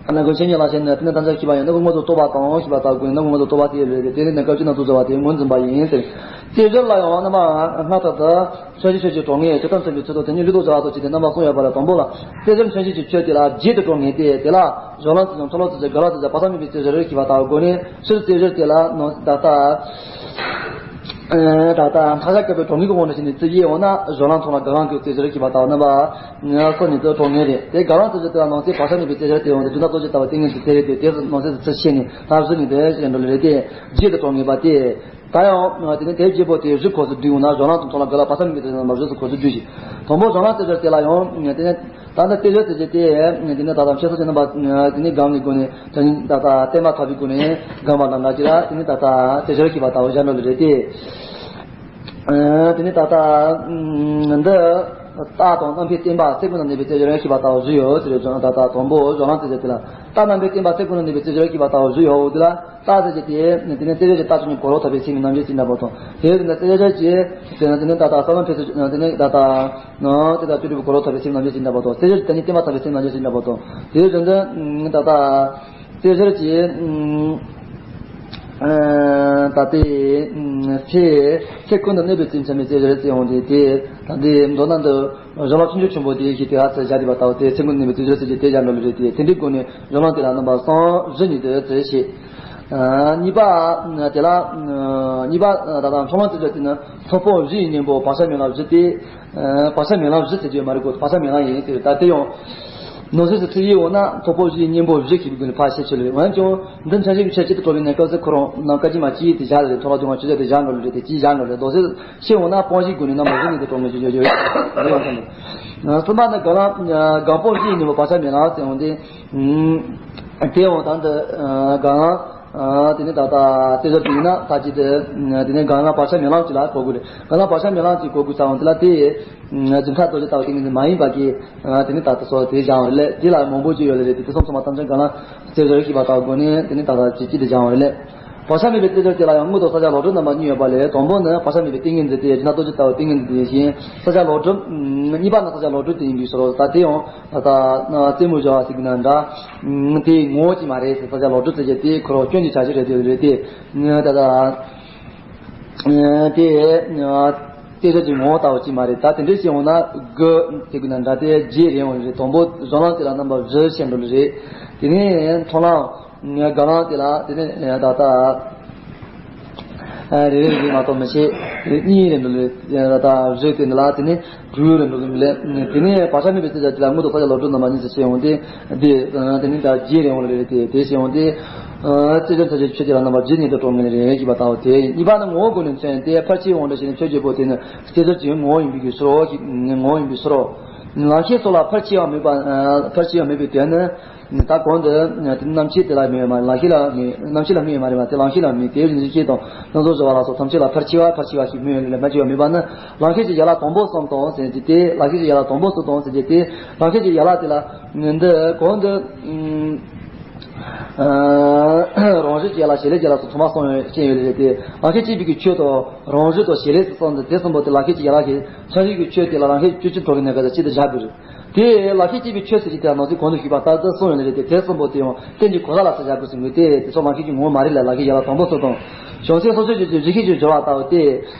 རྣམ་ཀུན་ཆོས་ཉིད་ལ་ཞེན་ནས་དེ་ནི་ཐམས་ཅད་ཤེས་པ་ཡང་རྣམ་པ་སྔོན་དུ་རྟོགས་པ་དང་ཞེས་པ་ལྟ་བུ་རྣམ་པ་སྔོན་དུ་རྟོགས་པ་དེས་ལུས་ཏེ། དེ་ནི་ནམ་མཁའ་སྤྱི་རྣམ་རྫོགས་བྱ་བ་དེ་ངོས་འཛིན་པ་ཡིན་ཟེར། རྩེ་གཞིར་ལ་ཡང་རྣམ་པ་སྔར་ལྟར་དུ། མཚན་བཞི་ཆོས་ཀྱི་གྲངས་ངེས་ཇི་ལྟར་མཚོན་པའི་ཚུལ་དང་། དེ་ཉིད་ལུས་མདོར་བྱ་བ་དང་བཅས་ཏེ་རྣམ་པ་གསུམ་ཡོད་པ་ལས། དང་པོ་ལ། རྩེ་གཞིར་མཚན་བཞི་གི་ཆོས་དེ་ལ་རྗེས་སུ་འགྲོ་ངེས་ཏེ། དེ་ལ་གཞུང་ལམ་རྩེ་གཞུང་འཁྲུལ་སློང་རྩེ་གཞི་རྒ་ལོག་རྩེ་གཞི་བག་ཆགས་མེད་པའི་རྩེ་གཞིར་ཞེས་པ་ལྟ་བུའི་སྒོ་ནས། སྤྱིར་རྩེ་གཞིར་དེ་ལ་ནང་ད་ལྟ་ད་ལྟ་མཐའ་བཞག་བཀོད་པའི་གྲངས་ངེས་ཀྱི་དབང་དུ་བྱས་ནས་རྩིས་དབྱེ་འོང་ན། གཞུང་ལམ་མཐོང་ལ་རྒ་ལང་གི་རྩེ་གཞིར་ཞེས་པ་ལྟ་བུ་རྣམ་པ་སོ་གཉིས་སུ་གྲངས་ངེས་རེད་དེ། རྒ་ལང་རྩེ་གཞིར་དེ་ལ་ནང་གསེས་བག་ཆགས་མེད་པའི་རྩེ་གཞིར་དེ་ཡོང་སྟེ། རྒྱུ་ན་རྡོ་རྗེ་ལྟ་བུ་ཏིང་ངེ་འཛིན་དེ་རེད་དེ། དེ་ནང་གསེས་སུ་ཚུར་ཕྱེ་ནས་ཐབས་བཞི་ནི་དེ་ཞེས་འགྲོ་ལེ་རེད་དེ། རྗེས་སུ་གྲངས་ངེས་པ་སྟེ། ད་ཡང་དེ་ནི་དེའི་རྗེས་པོ་དེ་བཞི་ཁོངས་སུ་བསྡུས་ཡོང་ན། གཞུང་ལམ་དུ་མཐོང་ལ་རྒ་ལ་བག་ཆགས་མེད་པའི་རྣམ་པ་བཞི་སོགས་ཁོངས་སུ་བསྡུས་ཤིང་། དང་པོ་གཞུང་ལམ་རྩེ་གཞིར་དེ་ལ་ཡང་དེ་ནི། ད་ནི་རྩེ་གཞིར་རྩེ་གཞིར་དེ་དེ་ནི་ད་ལྟ་འཆད་སོགས་ཀྱི་རྣམ་པ་དེ་ནི་སྒོམ་གྱི་སྒོ་ནས། དེ་ནི་ད་ལྟ་བརྟན་པ་ཐོབ་པའི་སྒོ་ནས་སྒོམ་པ་དང་འདྲ་ཅིག་ལ་དེ་ནི་ད་ལྟ་རྩེ་གཞིར་ཞེས་པ་ལྟ་བུ་སྦྱར་འགྲོ་ལེ་རེད་དེ། དེ་ནི་ད་ལྟ་འདི་རྟགས་དང་རྣམ་པའི་བརྟེན་པ་སེམས་ཀུན་ཏུ་གནས་པའི་རྩེ་གཞིར་ཞེས་པ་ལྟ་བུ་བཞི་ཡོད་ཟེར་བའི་ད་ལྟ་དང་པོ་གཞུང་ལམ་རྩེ་གཞིར་དེ་ལ། རྟགས་རྣམ་པའི་བརྟེན་པ་སེམས་ཀུན་ཏུ་གནས་པའི་རྩེ་གཞིར་ཞེས་པ་ལྟ་བུ་བཞི་ཡོད་དེ་ལ། རྟགས་ཟེར་གྱི་དེ་དེ་ནི་རྩེ་གཞིར་གྱི་རྟགས་ཆོས་ཉིད་གོ་ལོག་ཐོབ་པའི་སེམས་ཀྱི་རྣམ་འགྱུར་ཅིག་འདྲ་པོ་དང་། དེ་ཡོད་དེ་ནི་རྩེ་གཞིར་གྱི་དེ་ནི་དེ་ནི་ད་ལྟ་ས་ལམ་འཕེན་སོགས་དེ་ནི་ད་ལྟ་ནང་དེ་ལྟར་བཅུ་དྲུག་པོའི་གོ་ལོག་ཐོབ་པའི་སེམས་རྣམ་འགྱུར་ཅིག་འདྲ་པོ་དང་། རྩེ་གཞིར་དེ་ནི་བརྟན་པ་ཐོབ་པའི་སེམས་རྣམ་འགྱུར་ཅིག་འདྲ་པོ་དང་། དེ་ཡོད་དེ་ནི་ད་ལྟ་རྩེ་གཞིར་གྱི་ད་ལྟའི་ཚེ་ཚེ་ཀུན་ཏུ་གནས་པའི་སེམས་ཙམ་པའི་རྩེ་གཞིར་ཟེར་འོང་དེ། དེ་ད་ལྟའི་མདོར་ན་འདི་གཞུང་ལམ་ཆུང་ཆུང་ཆེན་པོ་དེ་ཞིག་དེ་ཧ་ཚེ་བཞག་བསྡད་པ་ལྟ་བུ་དེ་ཚེ་ཀུན་ཏུ་གནས་པའི་རྩེ་གཞིར་ཟེར་གྱི་དེ་སྦྱར་འགྲོ་ལེ་རེད་དེ། དེ་འདྲའི་སྒོ་ནས་གཞུང་ལམ་དེ་ལ་རྣམ་པ་གསུམ་བཞི་ཉིད་དུ་རྩིས་ཤིང་། གཉིས་པ་དེ་ལ་གཉིས་པ་ད་ལྟ་འཁྲུལ་སློང་རྩེ་གཞིར་དེ་ནི་ཚོགས་པ་བཞི་ཡི་གཉེན་པོ་བག་ཆགས་མེད་ལམ་བཞི་སྟེ། བག་ཆགས་མེད་ལམ་བཞི་ཟེར་གྱི་ཡོད་མ་རེད་གོ། བག་ཆགས་མེད་ལམ་ཡིན་ཟེར། ད་དེ་ཡང་ནང་གསེས་སུ་ཚུར་དབྱེ་འོང་ན། ཚོགས་པ་བཞི་ཡི་གཉེན་པོ་བཞི་ཞེས་པའི་སྒོ་ནས་ཕར་ཤེས་ཆོག་ལེ། འོན་ཀྱང་འདི་མཚན་གཞི་གི་ཆོས་གཅིག་ཏུ་གྲུབ་པའི་གནས་སྐབས་སུ་ཁོ་རང་ནམ་མཁའ་སྤྱི་མ་གཅིག་དེ་བཞག་ལེ། མཐོང་ལ་རྒྱུ་མ་ཆོས་ཅན་དེ་བཞག་འགྲོ་ལེ་རེད་དེ། གཅིག་བཞག་འགྲོ་ལེ། རྡོ་རྗེ་ཤེས་འོང་ན་སྤོང་བྱའི་སྒོ་ནས་རྣམ་པ་བཞི་ཉིད་དུ་གྲུབ་ངེས་ཀྱི་ཡོད་ཡོད་རེད། གསུམ་པ་ནི་སྒོམ་ལམ་སྒོམ་པ་བཞི་ཡི་གཉེན་པོ་བག་ཆགས་མེད་ལམ་ཟེར་འོང་དེ། དེ་འོང་དང་དུ་སྒོམ་ལམ་དེ་ནི་ད་ལྟ་རྩེ་གཞིར་དེ་ཡིན་ན་ད་ཅི་དེ་དེ་ནི་སྒོམ་ལམ་བག་ཆགས་མེད་ལམ་ཅིག་ལ་གོ་དགོས་རེད། སྒོམ་ལམ་བག་ཆགས་མེད་ལམ་ཅིག་གོ་དགོས་ས་འོང་དེ་ལ་དེ། གཟུགས་ཁམས་རྡོ་རྗེ་ལྟ་བུ་ཏིང་ངེ་འཛིན་མ་ཡིན་པ་གི། དེ་ནི་ད་ལྟ་སོགས་དེ་སྦྱང་བ་རེད་ལས། དེ་ལ་མང་པོ་ཅིག་ཡོད་ལེ་རེད་དེ། དེ་སོང་ཚང་མ་ཐམས་ཅད་སྒོམ་ལམ་རྩེ་གཞིར་ཞེས་པ་ལྟ་བུ་སྒོ་ནས་དེ་ནི་ད་ལྟ་ཅིག་ཅིག་དེ་སྦྱང་བ་རེད་ལས། བག་ཆགས་མེད་པའི་རྩེ་གཞིར་དེ་ལ་ཡང་དངོས་དང་བསལ་བྱ་ལོག་སྒྲིབ་རྣམ་པ་གཉིས་ཡོད་པ་ལས། དང་པོ་ནི་བག་ཆགས་མེད་པའི་ཏིང་ངེ་འཛིན་དེ་ཡིན་ཞིང་། བསལ་བྱ་ལོག་སྒྲིབ་གཉིས་པ་ནི་བསལ་བྱ་ལོག་སྒྲིབ་དེ་ཡིན་པའི་ཕྱིར་རོ། ད་དེ་ཡང་ད་ལྟ་རྩེ་མོ་སྦྱར་བ་ཟེར་གྱི་ན་འདྲ། དེའི་ངོ་བོ་ཅིག་མ་རེད་ཟེར། བསལ་བྱ་ལོག་སྒྲིབ་ཟེར་གྱི་དེ་ཁོ་རང་སྐྱོན་གྱི་ཆ་ཤས་རེད་དེ་རེད་དེ། ད་ལྟ། དེ་རྩེ་གཞིར་གྱི་ངོ་བོ་ལྟ་བུ་ཅིག་མ་རེད། ད་དེ་འདྲ་ཞིག་འོང་ན་དགུ་དེ་དགུ་ན་འདྲ་དེ་རྗེས་རེད་འོང་རེད། དང་པོ་གཞུང་ལམ་དེ་ལ་རྣམ་པ་བཞི་བཤད་འགྲོ་ལེ་རེད། དེ་ནས་མཐོང་ལམ་སྒོམ་ལམ་དེ་ལ་དེ་ནས་ད་ལྟ་རེ་རེ་རེ་མ་གཏོགས་མི་བྱེད། གཉིས་རེད་འགྲོ་ལེ། ད་ལྟ་བཞི་དེ་འདི་ལ་དེ་ནས་དྲུག་རེད་འགྲོ་ལེ། དེ་ནས་བག་ཆགས་མེད་པའི་རྩེ་གཞིར་དེ་ལ་དངོས་དང་བསལ་བྱ་ལོག་སྒྲིབ་རྣམ་པ་གཉིས་སུ་བཤད་འོང་དེ། དེ་དེ་ནས་ད་རྗེས་རེད་འོང་ལེ་རེད་དེ། དེ་བཤད་འོང་དེ། རྩེ་གཞིར་མཚན་གཞི་ཆོས་ཅན་ལ་རྣམ་པ་བཞི་ཉིད་དུ་གྲུབ་ངེས་རེད་ཞེས་པ་ལྟ་བུ་དེ་ཡིན། གཉིས་པ་ནི་ངོ་བོ་ཀུན་ནས་མཚོན་ཏེ་ཕར་ཕྱིའི་དབང་དུ་བྱས་ནས་ཆོས་བརྗོད་པོ་དེ་ནི་རྩེ་གཞིར་གྱི་ངོ་བོ་ཡིན་པའི་ཕྱིར་རོ། ངོ་བོ་ཡིན་པའི་ཕྱིར་རོ། ལམ་ཤེས་སོགས་ལ་ཕར་ཕྱིའམ་མེད་པ། ཕར་ཕྱིའམ་མེད་པའི་དོན་ནི། ད་གོང་དུ་རྣམ་ཤེས་དེ་ལ་དམིགས་ཡོད་མ་རེད། ལམ་ཤེས་ལ་དམིགས། རྣམ་ཤེས་ལ་དམིགས་ཡོད་མ་རེད་པ། དེ་ལམ་ཤེས་ལ་དམིགས། དེའི་རིན་ཆེན་ཤེས་དང་རྣམ་རྫོགས་བྱ་བ་ལ་སོགས་ཐམས་ཅད་ལ་ཕར་ཕྱི་བ་ཕར་ཕྱི་བ་ཞིག་དམིགས་ཡོད་ལ་མ་ཕྱི་བ་མེད་པ་ནི། ལམ་ཤེས་ཀྱི་ཡན་ལག་དང་པོ་གསུམ་དང་ཟེར་གྱི་དེ། ལམ་ཤེས་ཀྱི་ཡན་ལག་དང་པོ་གསུམ་དང་ཟེར་གྱི་དེ། ལམ་ཤེས་ཀྱི་ཡན་ལག་དེ་ལ་འདི་གོང་དུ། རང་བཞིན་གྱི་ཡན་ལག་བྱེད་ལས་ཀྱི་ཡན་ལག་སོགས་ཐོག་མར་གསུངས་ཡོད་ཅན་ཡོད་ལེ་རེད་དེ། ལམ་ཤེས་སྐྱེས་པའི་གི་ཆོས་དང་རང་བཞིན་དང་བྱེད་ལས་སུ་གསུངས་ཏེ། དེ་གསུམ་པོ་དེ་ལམ་ཤེས་ཀྱི་ཡན་ལག་གི་མཚན་གཞི་གི་ཆོས་དེ་ལ་ལམ་ཤེས་བཅུ་གཅིག་གྲོལ་གྱི་གནས་སྐབས་སུ་གཅིག་ཏུ་བཞག་དགོས་རེད། དེ་ལམ་ཤེས་སྐྱེས་པའི་ཆོས་ཟེར་གྱི་དེ་ལ་ནང་གསེས་གོང་དུ་ཞུས་པ་ལྟར་དུ་གསུངས་ཡོད་ལེ་རེད་དེ། དེ་གསུམ་པོ་དེ་ཡང་རྟེན་གྱི་གོ་ས་ལ་སུ་བཞག་དགོས་ཟེར་དུས། དེ་དེ་ཚོ་ལམ་ཤེས་ཀྱི་ངོ་བོ་མ་རེད་ལ། ལམ་ཤེས་ཡན་ལག་དང་པོ་སོགས་དང་། བྱང་སེམས་སོ་སོ་ཆོས་ཅན་གྱི་གཞི་ཤེས་ཀྱི་སྦྱོར་བ་ལྟ་བུ་སྟེ།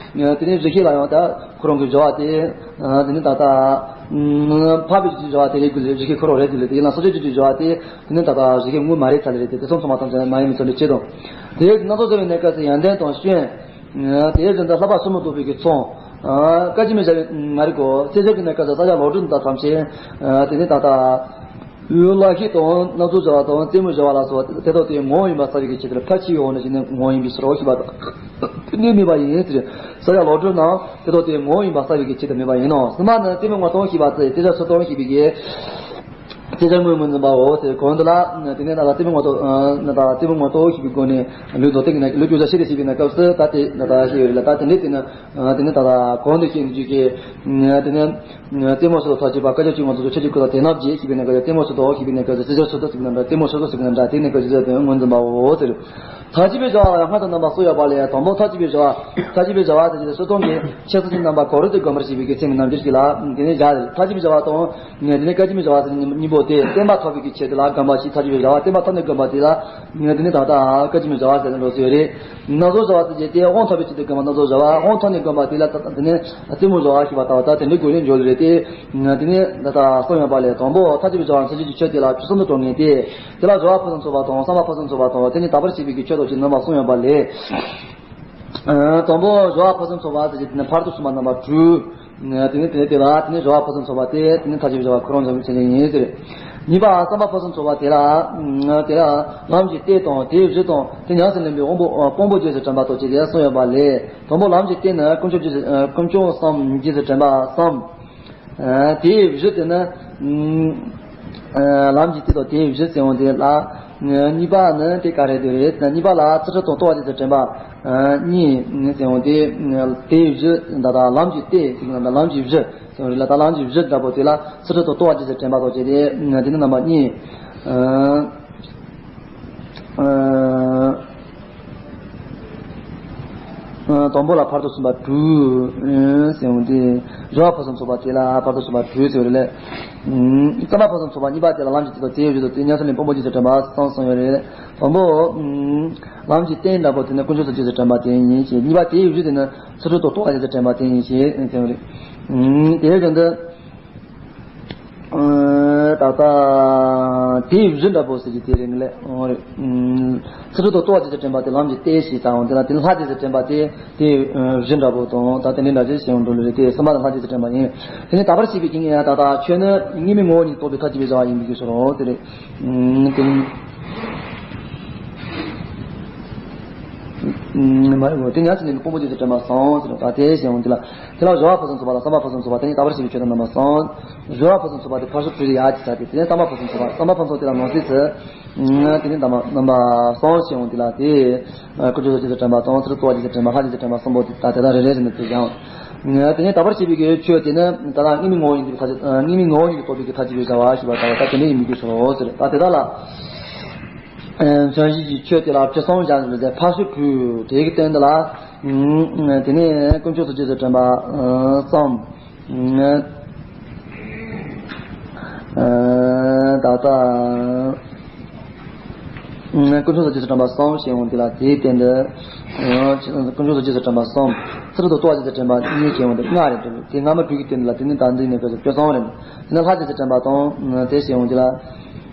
དེ་ནས་གཞི་ཤེས་ལ་ཡང་ད་ཁོ་རང་གི་སྦྱོར་བ་དེ། དེ་ནས་ད་ལྟ། འཕགས་པའི་རྒྱུད་ཀྱི་བྱ་བ་དེ་རེད་དགོས་ལས་རིགས་ཀྱི་འཁོར་བ་རེད་དགོས་ལས་དེ་ཡིན་ན་སངས་རྒྱས་རྒྱུད་ཀྱི་བྱ་བ་དེ་དེ་ནི་ད་ལྟ་རིགས་ཀྱི་དངོས་མ་རེད་ཚར་ལས་རེད་དེ་དེ་ཚོ་ཚང་མ་ཐམས་ཅད་མ་ཡིན་མི་ཚོ་འདི་བྱེད་དང་། དེ་སྣ་ཚོགས་བྱ་བའི་གནས་སྐབས་སུ་ཡོན་ཏན་དང་སྐྱོན། དེའི་རིང་དུ་ལྷག་པ་གསུམ་ལ་གཏོགས་པའི་གི་ཚོགས། སྐད་ཅིག་མའི་བྱ་བའི་མ་རིག་གོ། བསྐྱེད་རྫོགས་ཀྱི་གནས་སྐབས་སུ་ས་ཡ་ལོག་སྒྲིབ་དང་ཐམས་ཅད། དེ་ནི་ད་ལྟ་ཡུལ་ལྷ་ཤེས་དང་སྣ་ཚོགས་བྱ་བ་དང་རྩེ་མོའི་བྱ་བ་ལ་སོགས་པ་དེ་དག་དེའི་ངོ་བོ་ཡིན་པར་གསལ་བའི་གི་ཆེད་དུ་མཐའ་ཕྱིའི་འོག་ནས་ཞིག་ནི་ངོ་བོ་ཡིན་པའི་ཕྱིར་རོ་ཞེས་པ་དང་། དེ་ནི་མེད་པ་ཡིན་ཟེར། ས་ཡ་ལོག་སྒྲིབ་རྣམས་དེ་དག་དེའི་ངོ་བོ་ཡིན་པར་གསལ་བའི་གི་ཆེད་དུ་མེད་པ་ཡིན་ནོ། གསུམ་པ་ནི་རྩེ་མོའི་ངོ་བོ་དང་ཞེས་པ་དེ་དེ་ལ་ཚུར་ལྟོས་ཞེས་པའི་གི། དེ་ལྟར་སྔོན་ངོས་འཛིན་པའོ་ཟེར། གོང་དུ་ལ་དེ་ནས་ད་ལྟ་རྩེ་མོའི་ངོ་བོ་ད་ལྟ་རྩེ་མོའི་ངོ་བོ་ཞེས་པའི་སྒོ་ནས་ལུས་རྡོག་ཏིག་ནས་ལུས་བཅུ་ཆ་ཤེས་རེ་ཞེས་པའི་གནས་སྐབས་སུ་ད་དེ་ད་ལྟ་ཤེས་ཡོད་རེད་ལ། ད་དེ་འདྲའི་དེ་ནི་དེ་ནི་ད་ལྟ་གོང་དུ་བཤད་ནི་རྒྱུ་གི་དེ་ནི་རྩེ་མོ་སོ་སོ་མཐའ་གཅིག་པ་སྐད་ཅིག་གཅིག་མ་ཚོགས་ཆོས་ཀྱི་སྐུ་དང་དེ་རྣམས་ཀྱི་ཞེས་པའི་གནས་སྐབས་སུ་རྩེ་མོ་སོ་སོ་ཞེས་པའི་གནས་སྐབས་སུ་རྩེ་སྦྱོར་སོ་སོ་ཞེས་པའི་གནས་སྐབས་རྩེ་མོ་སོ་སོ་ཞེས་པའི་གནས་སྐབས་དེ་གནས་སྐབས་སུ་རྩེ་སྦྱོར་སོ་སོ་ངོས་འཛིན་པའོ་ཟེར། མཐའ་གཅིག་པའི་བྱ་བ་ལ་ཡང་སྔར་དང་རྣམ་པ་གསུམ་ཡོད་པ་ལས་དང་པོ་མཐའ་གཅིག་པའི་བྱ་བ། མཐའ་གཅིག་པའི་བྱ་བ་དེ་ཡིན་ཏེ་སྤྱིར་བཏང་གི་ཆོས་ཚུལ་གྱི་རྣམ་པ་གོ་རིམ་དུ་བསྒོམ་པར་བྱེད་པའི་གི་ཚེ་མི་རྣམ་འགྱུར་གྱི་ལ་དེ་ནས་བཞག་རེད། མཐའ་གཅིག་པའི་བྱ་བ་དང་། དེ་ནས་སྐད་ཅིག་མའི་བྱ་བ་ཟེར་གཉིས་པོ་དེ་བརྟན་པ་ཐོབ་པའི་གི་ཆེད་དུ་ལ་བསྒོམ་པ་ཞིག་མཐའ་གཅིག་པའི་བྱ་བ་བརྟན་པ་ཐོབ་ནས་བསྒོམ་པ་དེ་ལ་དེ་ནས་ད་ལྟ་སྐད་ཅིག་མའི་བྱ་བ་ཟེར་ནས་འགྲོ་སྲོལ་ཡོད་རེད། སྣ་ཚོགས་བྱ་བ་ཟེར་རྒྱུ་དེ་དབང་ཐོབ་པའི་ཆེད་དུ་བསྒོམ་པ་སྣ་ཚོགས་བྱ་བ། དབང་ཐོབ་ནས་བསྒོམ་པ་དེ་ལ་དེ་ནས་རྩེ་མོའི་བྱ་བ་ཞེས་པ་ལྟ་བུ་ད་དེ་འདྲའི་སྒོ་ནས་འཇོག་རེད་དེ། དེ་ནས་ད་ལྟ་གསུམ་ཡོད་པ་ལས་དང་པོ་མཐའ་གཅིག་པའི་བྱ་བ་མཚན་བཅས་ཀྱི་ཆོས་དེ་ལ་ཕྱོགས་གསུམ་དུ་གྲངས་ངེས་ཏེ། དེ་ལ་སྦྱོར་བ་ཕུན་སུམ་ཚོགས་པ་དང་བསམ་པ་ཕུན་སུམ་ཚོགས་པ་དང་དེ་ནི་དག་པར་བྱེད་པའི་གི་ཆོས་ཐམས་ཅད་རྣམ་པ་གསུམ་ཡོད་པ་ལས། དང་པོ་སྦྱོར་བ་ཕུན་སུམ་ཚོགས་པ་ཟེར་གྱི་དེ་ནི་ཕར་དུ་གསུངས་པ་རྣམ་པ་དྲུག་དེ་ནི་དེ་ལ་དེ་ནི་སྦྱོར་བ་ཕུན་སུམ་ཚོགས་པ་སྟེ་དེ་ནི་མཐའ་གཅིག་པའི་བྱ་བ་ཁོ་རང་འཇོག་པའི་ཆོས་ཅན་ཡིན་ཟེར། གཉིས་པ་བསམ་པ་ཕུན་སུམ་ཚོགས་པ་དེ་ལ། དེ་ལ་ལམ་གྱི་གཏེར་དང་དེའི་གཞི་དང་དེ་ཉམས་སུ་ལེན་པའི་དབང་པོ་དབང་པོ་རྗེས་སུ་དྲན་པ་དང་བཅས་ཏེ་གསུམ་ཡོད་པ་ལས་དང་པོ་ལམ་གྱི་གཏེར་ནི་དཀོན་མཆོག་རྗེས་སུ་དཀོན་མཆོག་གསུམ་རྗེས་སུ་དྲན་པ་གསུམ། དེའི་གཞི་དེ་ནི། ལམ་གྱི་གཏེར་དང་དེའི་གཞི་ཟེར་འོང་དེ་ལ། གཉིས་པ་ནི་དེ་ག་རེ་དེ་རེད། གཉིས་པ་ལ་ཚུལ་ཁྲིམས་དང་རྟོགས་པ་རྗེས་སུ་དྲན་པ། གཉིས་ཟེར་འོང་དེ། དེའི་གཞི་ད་ལྟ་ལམ་གྱི་གཏེར་ཟེར་གྱི་ལམ་གྱི་གཞི་ཟེར་འོང་རེད་ལ། ད་ལམ་གྱི་གཞི་འདྲ་པོ་དེ་ལ་ཚུལ་ཁྲིམས་དང་རྟོགས་པ་རྗེས་སུ་དྲན་པ་དང་བཅས་ཏེ་དེ་ནི་རྣམ་པ་གཉིས། དང་པོ་ལ་ཕར་དུ་གསུངས་པ་དྲུག་ཟེར་འོང་དེ། སྦྱོར་བ་ཕུན་སུམ་ཚོགས་པ་དེ་ལ་ཕར་དུ་གསུངས་པ་དྲུག་ཟེར་བ་རེད་ལ། བསམ་པ་ཕུན་སུམ་ཚོགས་པ་གཉིས་པ་དེ་ལ་ལམ་གྱི་གཏེར་དང་དེའི་གཞི་དང་དེ་ཉམས་སུ་ལེན་དབང་པོ་རྗེས་སུ་དྲན་པ་གསུམ་གསུངས་ཡོད་རེད། དང་པོ། ལམ་གྱི་གཏེར་འདྲ་པོ་དེ་ནི་དཀོན་མཆོག་གསུམ་རྗེས་སུ་དྲན་པ་དེ་ཡིན་ཞེས། གཉིས་པ་དེའི་གཞི་དེ་ནི་ཚུལ་ཁྲིམས་དང་རྟོགས་པ་རྗེས་སུ་དྲན་པ་དེ་ཡིན་ཞེས་ཟེར་བ་རེད། དེའི་དོན་དུ། ད་ལྟ་དེའི་གཞི་འདྲ་པོ་ཟེར་གྱི་དེ་རེད་ངེས་ལེ། ཚུལ་ཁྲིམས་དང་རྟོགས་པ་རྗེས་སུ་དྲན་པ་དེ་ལམ་གྱི་གཏེར་ཞེས་བྱ་འོང་དེ་ལ་དེ་ནི་ལྷ་རྗེས་སུ་དྲན་པ་དེ་དེའི་གཞི་འདྲ་པོ་དང་ད་དེ་འདྲའི་འདྲ་ཞིག་བྱེད་འོང་འགྲོ་ལེ་རེད་དེ་གསུམ་པ་ལ་ལྷ་རྗེས་སུ་དྲན་པ་ཡིན། དེ་ནི་དག་པར་བྱེད་པའི་རྐྱེན་ཡང་ད་ལྟ་ཆོས་ནི་དངོས་མེད་ངོ་བོ་ཉིད་རྟོགས་པའི་མཐའ་གཅིག་པའི་བྱ་བ་ཡིན་པའི་ཕྱིར་རོ་དེ་རེད། དེ་ནི། མ་རེད་འོ། དེ་ཉམས་སུ་ལེན་པའི་དབང་པོ་རྗེས་སུ་དྲན་པ་གསུམ་ཟེར་བ་དེ་བྱེད་འོང་དེ་ལ། དེ་ལ་སྦྱོར་བ་ཕུན་སུམ་ཚོགས་པ་དང་བསམ་པ་ཕུན་སུམ་ཚོགས་པ་དེ་ནི་དག་པར་བྱེད་པའི་ཆོས་དང་རྣམ་པ་གསུམ། སྦྱོར་བ་ཕུན་སུམ་ཚོགས་པ་དེ་ཕར་ཕྱོགས་བྲལ་ཡག་གི་ས་དེ་དེ་ནས་བསམ་པ་ཕུན་སུམ་ཚོགས་པ་བསམ་པ་ཕུན་སུམ་དེ་ལ་ནང་གསེས་སུ། དེ་ནས་རྣམ་པ་རྣམ་པ་གསུམ་བྱེད་འོང་དེ་ལ་དེ། དཀོན་མཆོག་གསུམ་རྗེས་སུ་དྲན་པ་དང་ཚུལ་རྟོགས་པ་རྗེས་སུ་དྲན་པ་ལྷ་རྗེས་སུ་དྲན་པ་གསུམ་པོ་དེ་ད་དེ་དག་རེ་རེ་བྱས་ནས་དེ་སྦྱང་། དེ་ནས་དག་པར་བྱེད་པའི་གི་ཆོས་དེ་ནི་ད་ལྟ་དངོས་མེད་ངོ་བོ་ཉིད་ཀྱི་ཐ་དངོས་མེད་ངོ་བོ་ཉིད་ཀྱིས་རྟོགས་པའི་གི་མཐའ་གཅིག་པའི་བྱ་བ་ཞེས་པ་ལྟ་བུ་ད་དེ་འདྲ་ཡིན་མི་དགོས་སོ་ཟེར། ད་དེ་དག་ལ། མཚན་གཞི་གི་ཆོས་དེ་ལ་ཁྲིད་གསུམ་བཞག་ནས་ཕར་ཕྱོགས་བྲལ་དེ་གི་སྟེང་དུ་ལ། དེ་ནས་དཀོན་མཆོག་གསུམ་རྗེས་སུ་དྲན་པ་གསུམ། ད་ལྟ། དཀོན་མཆོག་གསུམ་རྗེས་སུ་དྲན་པ་གསུམ་བྱེད་འོང་དེ་ལ་དེའི་སྟེང་དུ། དཀོན་མཆོག་གསུམ་རྗེས་སུ་དྲན་པ་གསུམ། ཚུལ་ཁྲིམས་དང་རྟོགས་པ་རྗེས་སུ་དྲན་པ་གཉིས་བྱེད་འོང་དེ་ལྔ་རེད་འདུག་དེ་སྔ་མ་དྲུག་གི་སྟེང་དུ་ལ་དེ་ནི་ད་འདི་ནས་བོད་དུ་སྐྱོ་གསུམ་རེད། དེ་ནི་ལྷ་རྗེས་སུ་དྲན་པ་དང་དེ་བྱེད་འོང་དེ་ལ།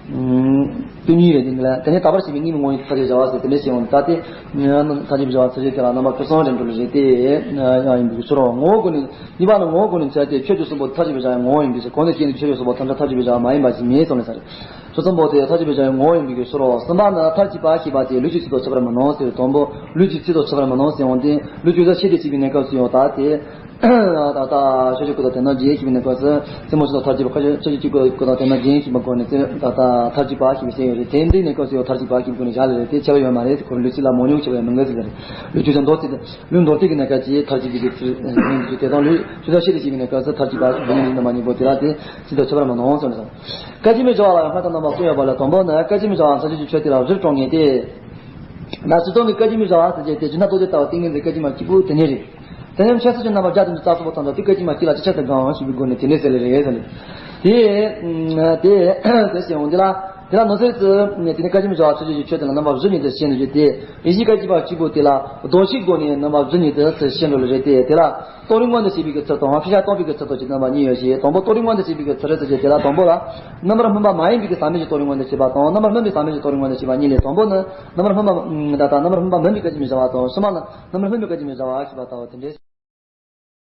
དེ་གཉིས་རེད་དེ་ལ་དེ་ནི་དག་པར་བྱེད་པའི་དངོས་མེད་ངོ་བོ་ཉིད་ཀྱི་མཐའ་གཅིག་པའི་བྱ་བ་ཟེར་དེ་འདྲ་བྱེད་འོང་ད་དེ། མཐའ་གཅིག་པའི་བྱ་བ་ཚུལ་བཞིན་དེ་ལ་རྣམ་པ་སྐྱོ་གསུམ་རེད་འདུག་ལ་རེད་དེ། ཡང་ཡིན་པའི་ཕྱིར་རོ། ངོ་བོ་ཀུན་ནས་གཉིས་པ་ནི་ངོ་བོ་ཀུན་ནས་བྱས་ཏེ་ཆོས་ཀྱི་གསུམ་པོ་མཐའ་གཅིག་པའི་བྱ་བའི་ངོ་བོ་ཡིན་པའི་ཕྱིར། གོང་དུ་བཤད་ནི་ཆོས་ཀྱི་གསུམ་པོ་ཐམས་ཅད་མཐའ་གཅིག་པའི་བྱ་བ་མ་ཡིན་པ་ཞིག་མིན་གསུངས་ལས་ས་རེད། ཆོས་གསུམ་པོ་དེ་མཐའ་གཅིག་པའི་བྱ་བའི་ངོ་བོ་ཡིན་པའི་ཕྱིར་རོ། གསུམ་པ་ནི་མཐར་གྱིས་པ་ཞེས་པ་དེ་ལུས་ཀྱི་ཚིག་དང་ཁྱད་པར་མི་སྣང་ཟེར་བའི་དང་པོ་ལུས་ཀྱི་ཚིག་དང་ཁྱད་པར་མི་སྣང་ཟེར་འོང་དེ་ལུས་ཀྱི་རྩ་ཤེས་ཏེ་བྱས་པའི་གནས་སྐབས་སུ་ཡང་ད་དེ། ད་ལྟ་ཆོས་ཀྱི་སྐུ་དང་དེ་རྣམས་ཀྱི་ཞེས་པའི་གནས་སྐབས་སུ་རྩེ་མོ་ཆེ་དང་མཐར་གྱིས་པ་ཁ་ཆོས་ཀྱི་སྐུ་དང་དེ་རྣམས་ཀྱི་ཞེས་པའི་སྒོ་ནས་ད་ལྟ་མཐར་གྱིས་པ་ཞེས་པའི་ཞེས་ཡོད་རེད། དེ་འདི་གནས་སྐབས་སུ་ཡང་མཐར་གྱིས་པ་ཞེས་པའི་སྒོ་ནས་བཞག་ལས་རེད། དེ་ཁྱད་པར་ཡོད་མ་རེད། ཁོ་ལུས་ཚིག་ལ་མང་ཉུང་ཁྱད་པར་ཡང་མི་འགལ་ཟེར་རེད། ལུས་ཀྱི་མདོར་བསྡུས། ལུས་མདོར་བསྡུས་ཀྱི་གནས་སྐབས་ཀྱི་མཐར་གྱིས་པའི་གི་ཚུལ་དེ་དང་ལུས་ཀྱི་རྩ་ཤེས་ཏེ་བྱས་པའི་གནས་སྐབས་སུ་མཐར་གྱིས་པ་ཞེས་པའི་གནས་རྣམ་པ་གཉིས་པོ་དེ་ལ་དེ་ཚིག་དང་ཁྱད་པར་མི་སྣང་ཟེར་ནས། སྐད་ཅིག་མའི་བྱ་བ་ལ་ཡང་སྔར་དང་རྣམ་པ་གསུམ་ཡོད་པ་ལས་དང་པོ་ནི་སྐད་ཅིག་མའི་བྱ་བ་མཚན་གཞི་གི་ཆོས་དེ་ལ་བཞིར་གྲངས་ངེས་ཏེ། ད་སྤྱིར་བཏང་གི་སྐད་ཅིག་མའི་བྱ་བ་ཟེར་རྒྱུ་དེ་ཇི་སྣང་རྟོག་བཅས་ལྟ་བུ་ཏིང་ངེ་འཛིན་སྐད་ཅིག་མ་གཅིག་པུ་དེ་ཉིད་རེད། དེ་ནས་འཆད་ཚུལ་གྱི་རྣམ་པ་བརྒྱ་དང་བཅུ་རྩ་གསུམ་པོ་ཐམས་ཅད་དེ་སྐད་ཅིག་མ་གཅིག་ལ་ཅིག་ཆར་དུ་དགང་ཞེས་པའི་སྒོ་ནས་དེ་འདྲ་ཟེར་ལེ་རེད་ཟེར་ལེ། དེ། དེ་དེ་ཟེར་འོང་དེ་ལ། དེ་ལ་ནོར་སྲིད་ཀྱི་དེ་ནི་སྐད་ཅིག་མི་བྱ་བ་ཚུལ་བཞིན་གྱི་ཆོས་དེ་ལ་རྣམ་པ་བཞི་ཉིད་དུ་ཤེས་ནས་ཡོད་དེ། ཡེ་ཤེས་སྐད་ཅིག་པ་གཅིག་པུ་དེ་ལ་གདོན་ཞིག་སྒོ་ནས་རྣམ་པ་བཞི་ཉིད་དུ་ཤེས་འགྲོ་ལ་རེད་དེ། དེ་ལ་རྟོག་རིགས་མངོན་དུ་བྱེད་པའི་གི་ཚུལ་དང་ཤེས་བྱ་སྟོང་པའི་གི་ཚུལ་དང་ཕྱིན་ཅི་ལོག་གི་རྣམ་པ་གཉིས་ཡོད་ཞེས། དང་པོ་རྟོག་རིགས་མངོན་དུ་བྱེད་པའི་གི་ཚུལ་རེད་ཟེར་གྱི། དེ་ལ་དང་པོ་ལ་རྣམ་པར་སྨིན་པ་མ་ཡིན་པའི་གི་ཟག་མེད་ཀྱི་རྟོག་རིགས་མངོན་དུ་བྱེད་པ་དང་། རྣམ་པར་སྨིན་པའི་ཟག་མེད་ཀྱི་རྟོག་རིགས་མངོན་དུ་བྱེད་པ་གཉིས་ལས། དང་པོ་ནི་རྣམ་པར་སྨིན་པ་ད་ལྟ་རྣམ་པར་སྨིན་པ་མིན་པའི་སྐད་ཅིག་མི་བྱ་བ་དང་། ཕྱི་མ་ནི་རྣམ་པར་སྨིན་པའི་སྐད་ཅིག་མི་བྱ་བ་ཞེས་པ་ལྟ་བུ་དེ་འདྲས།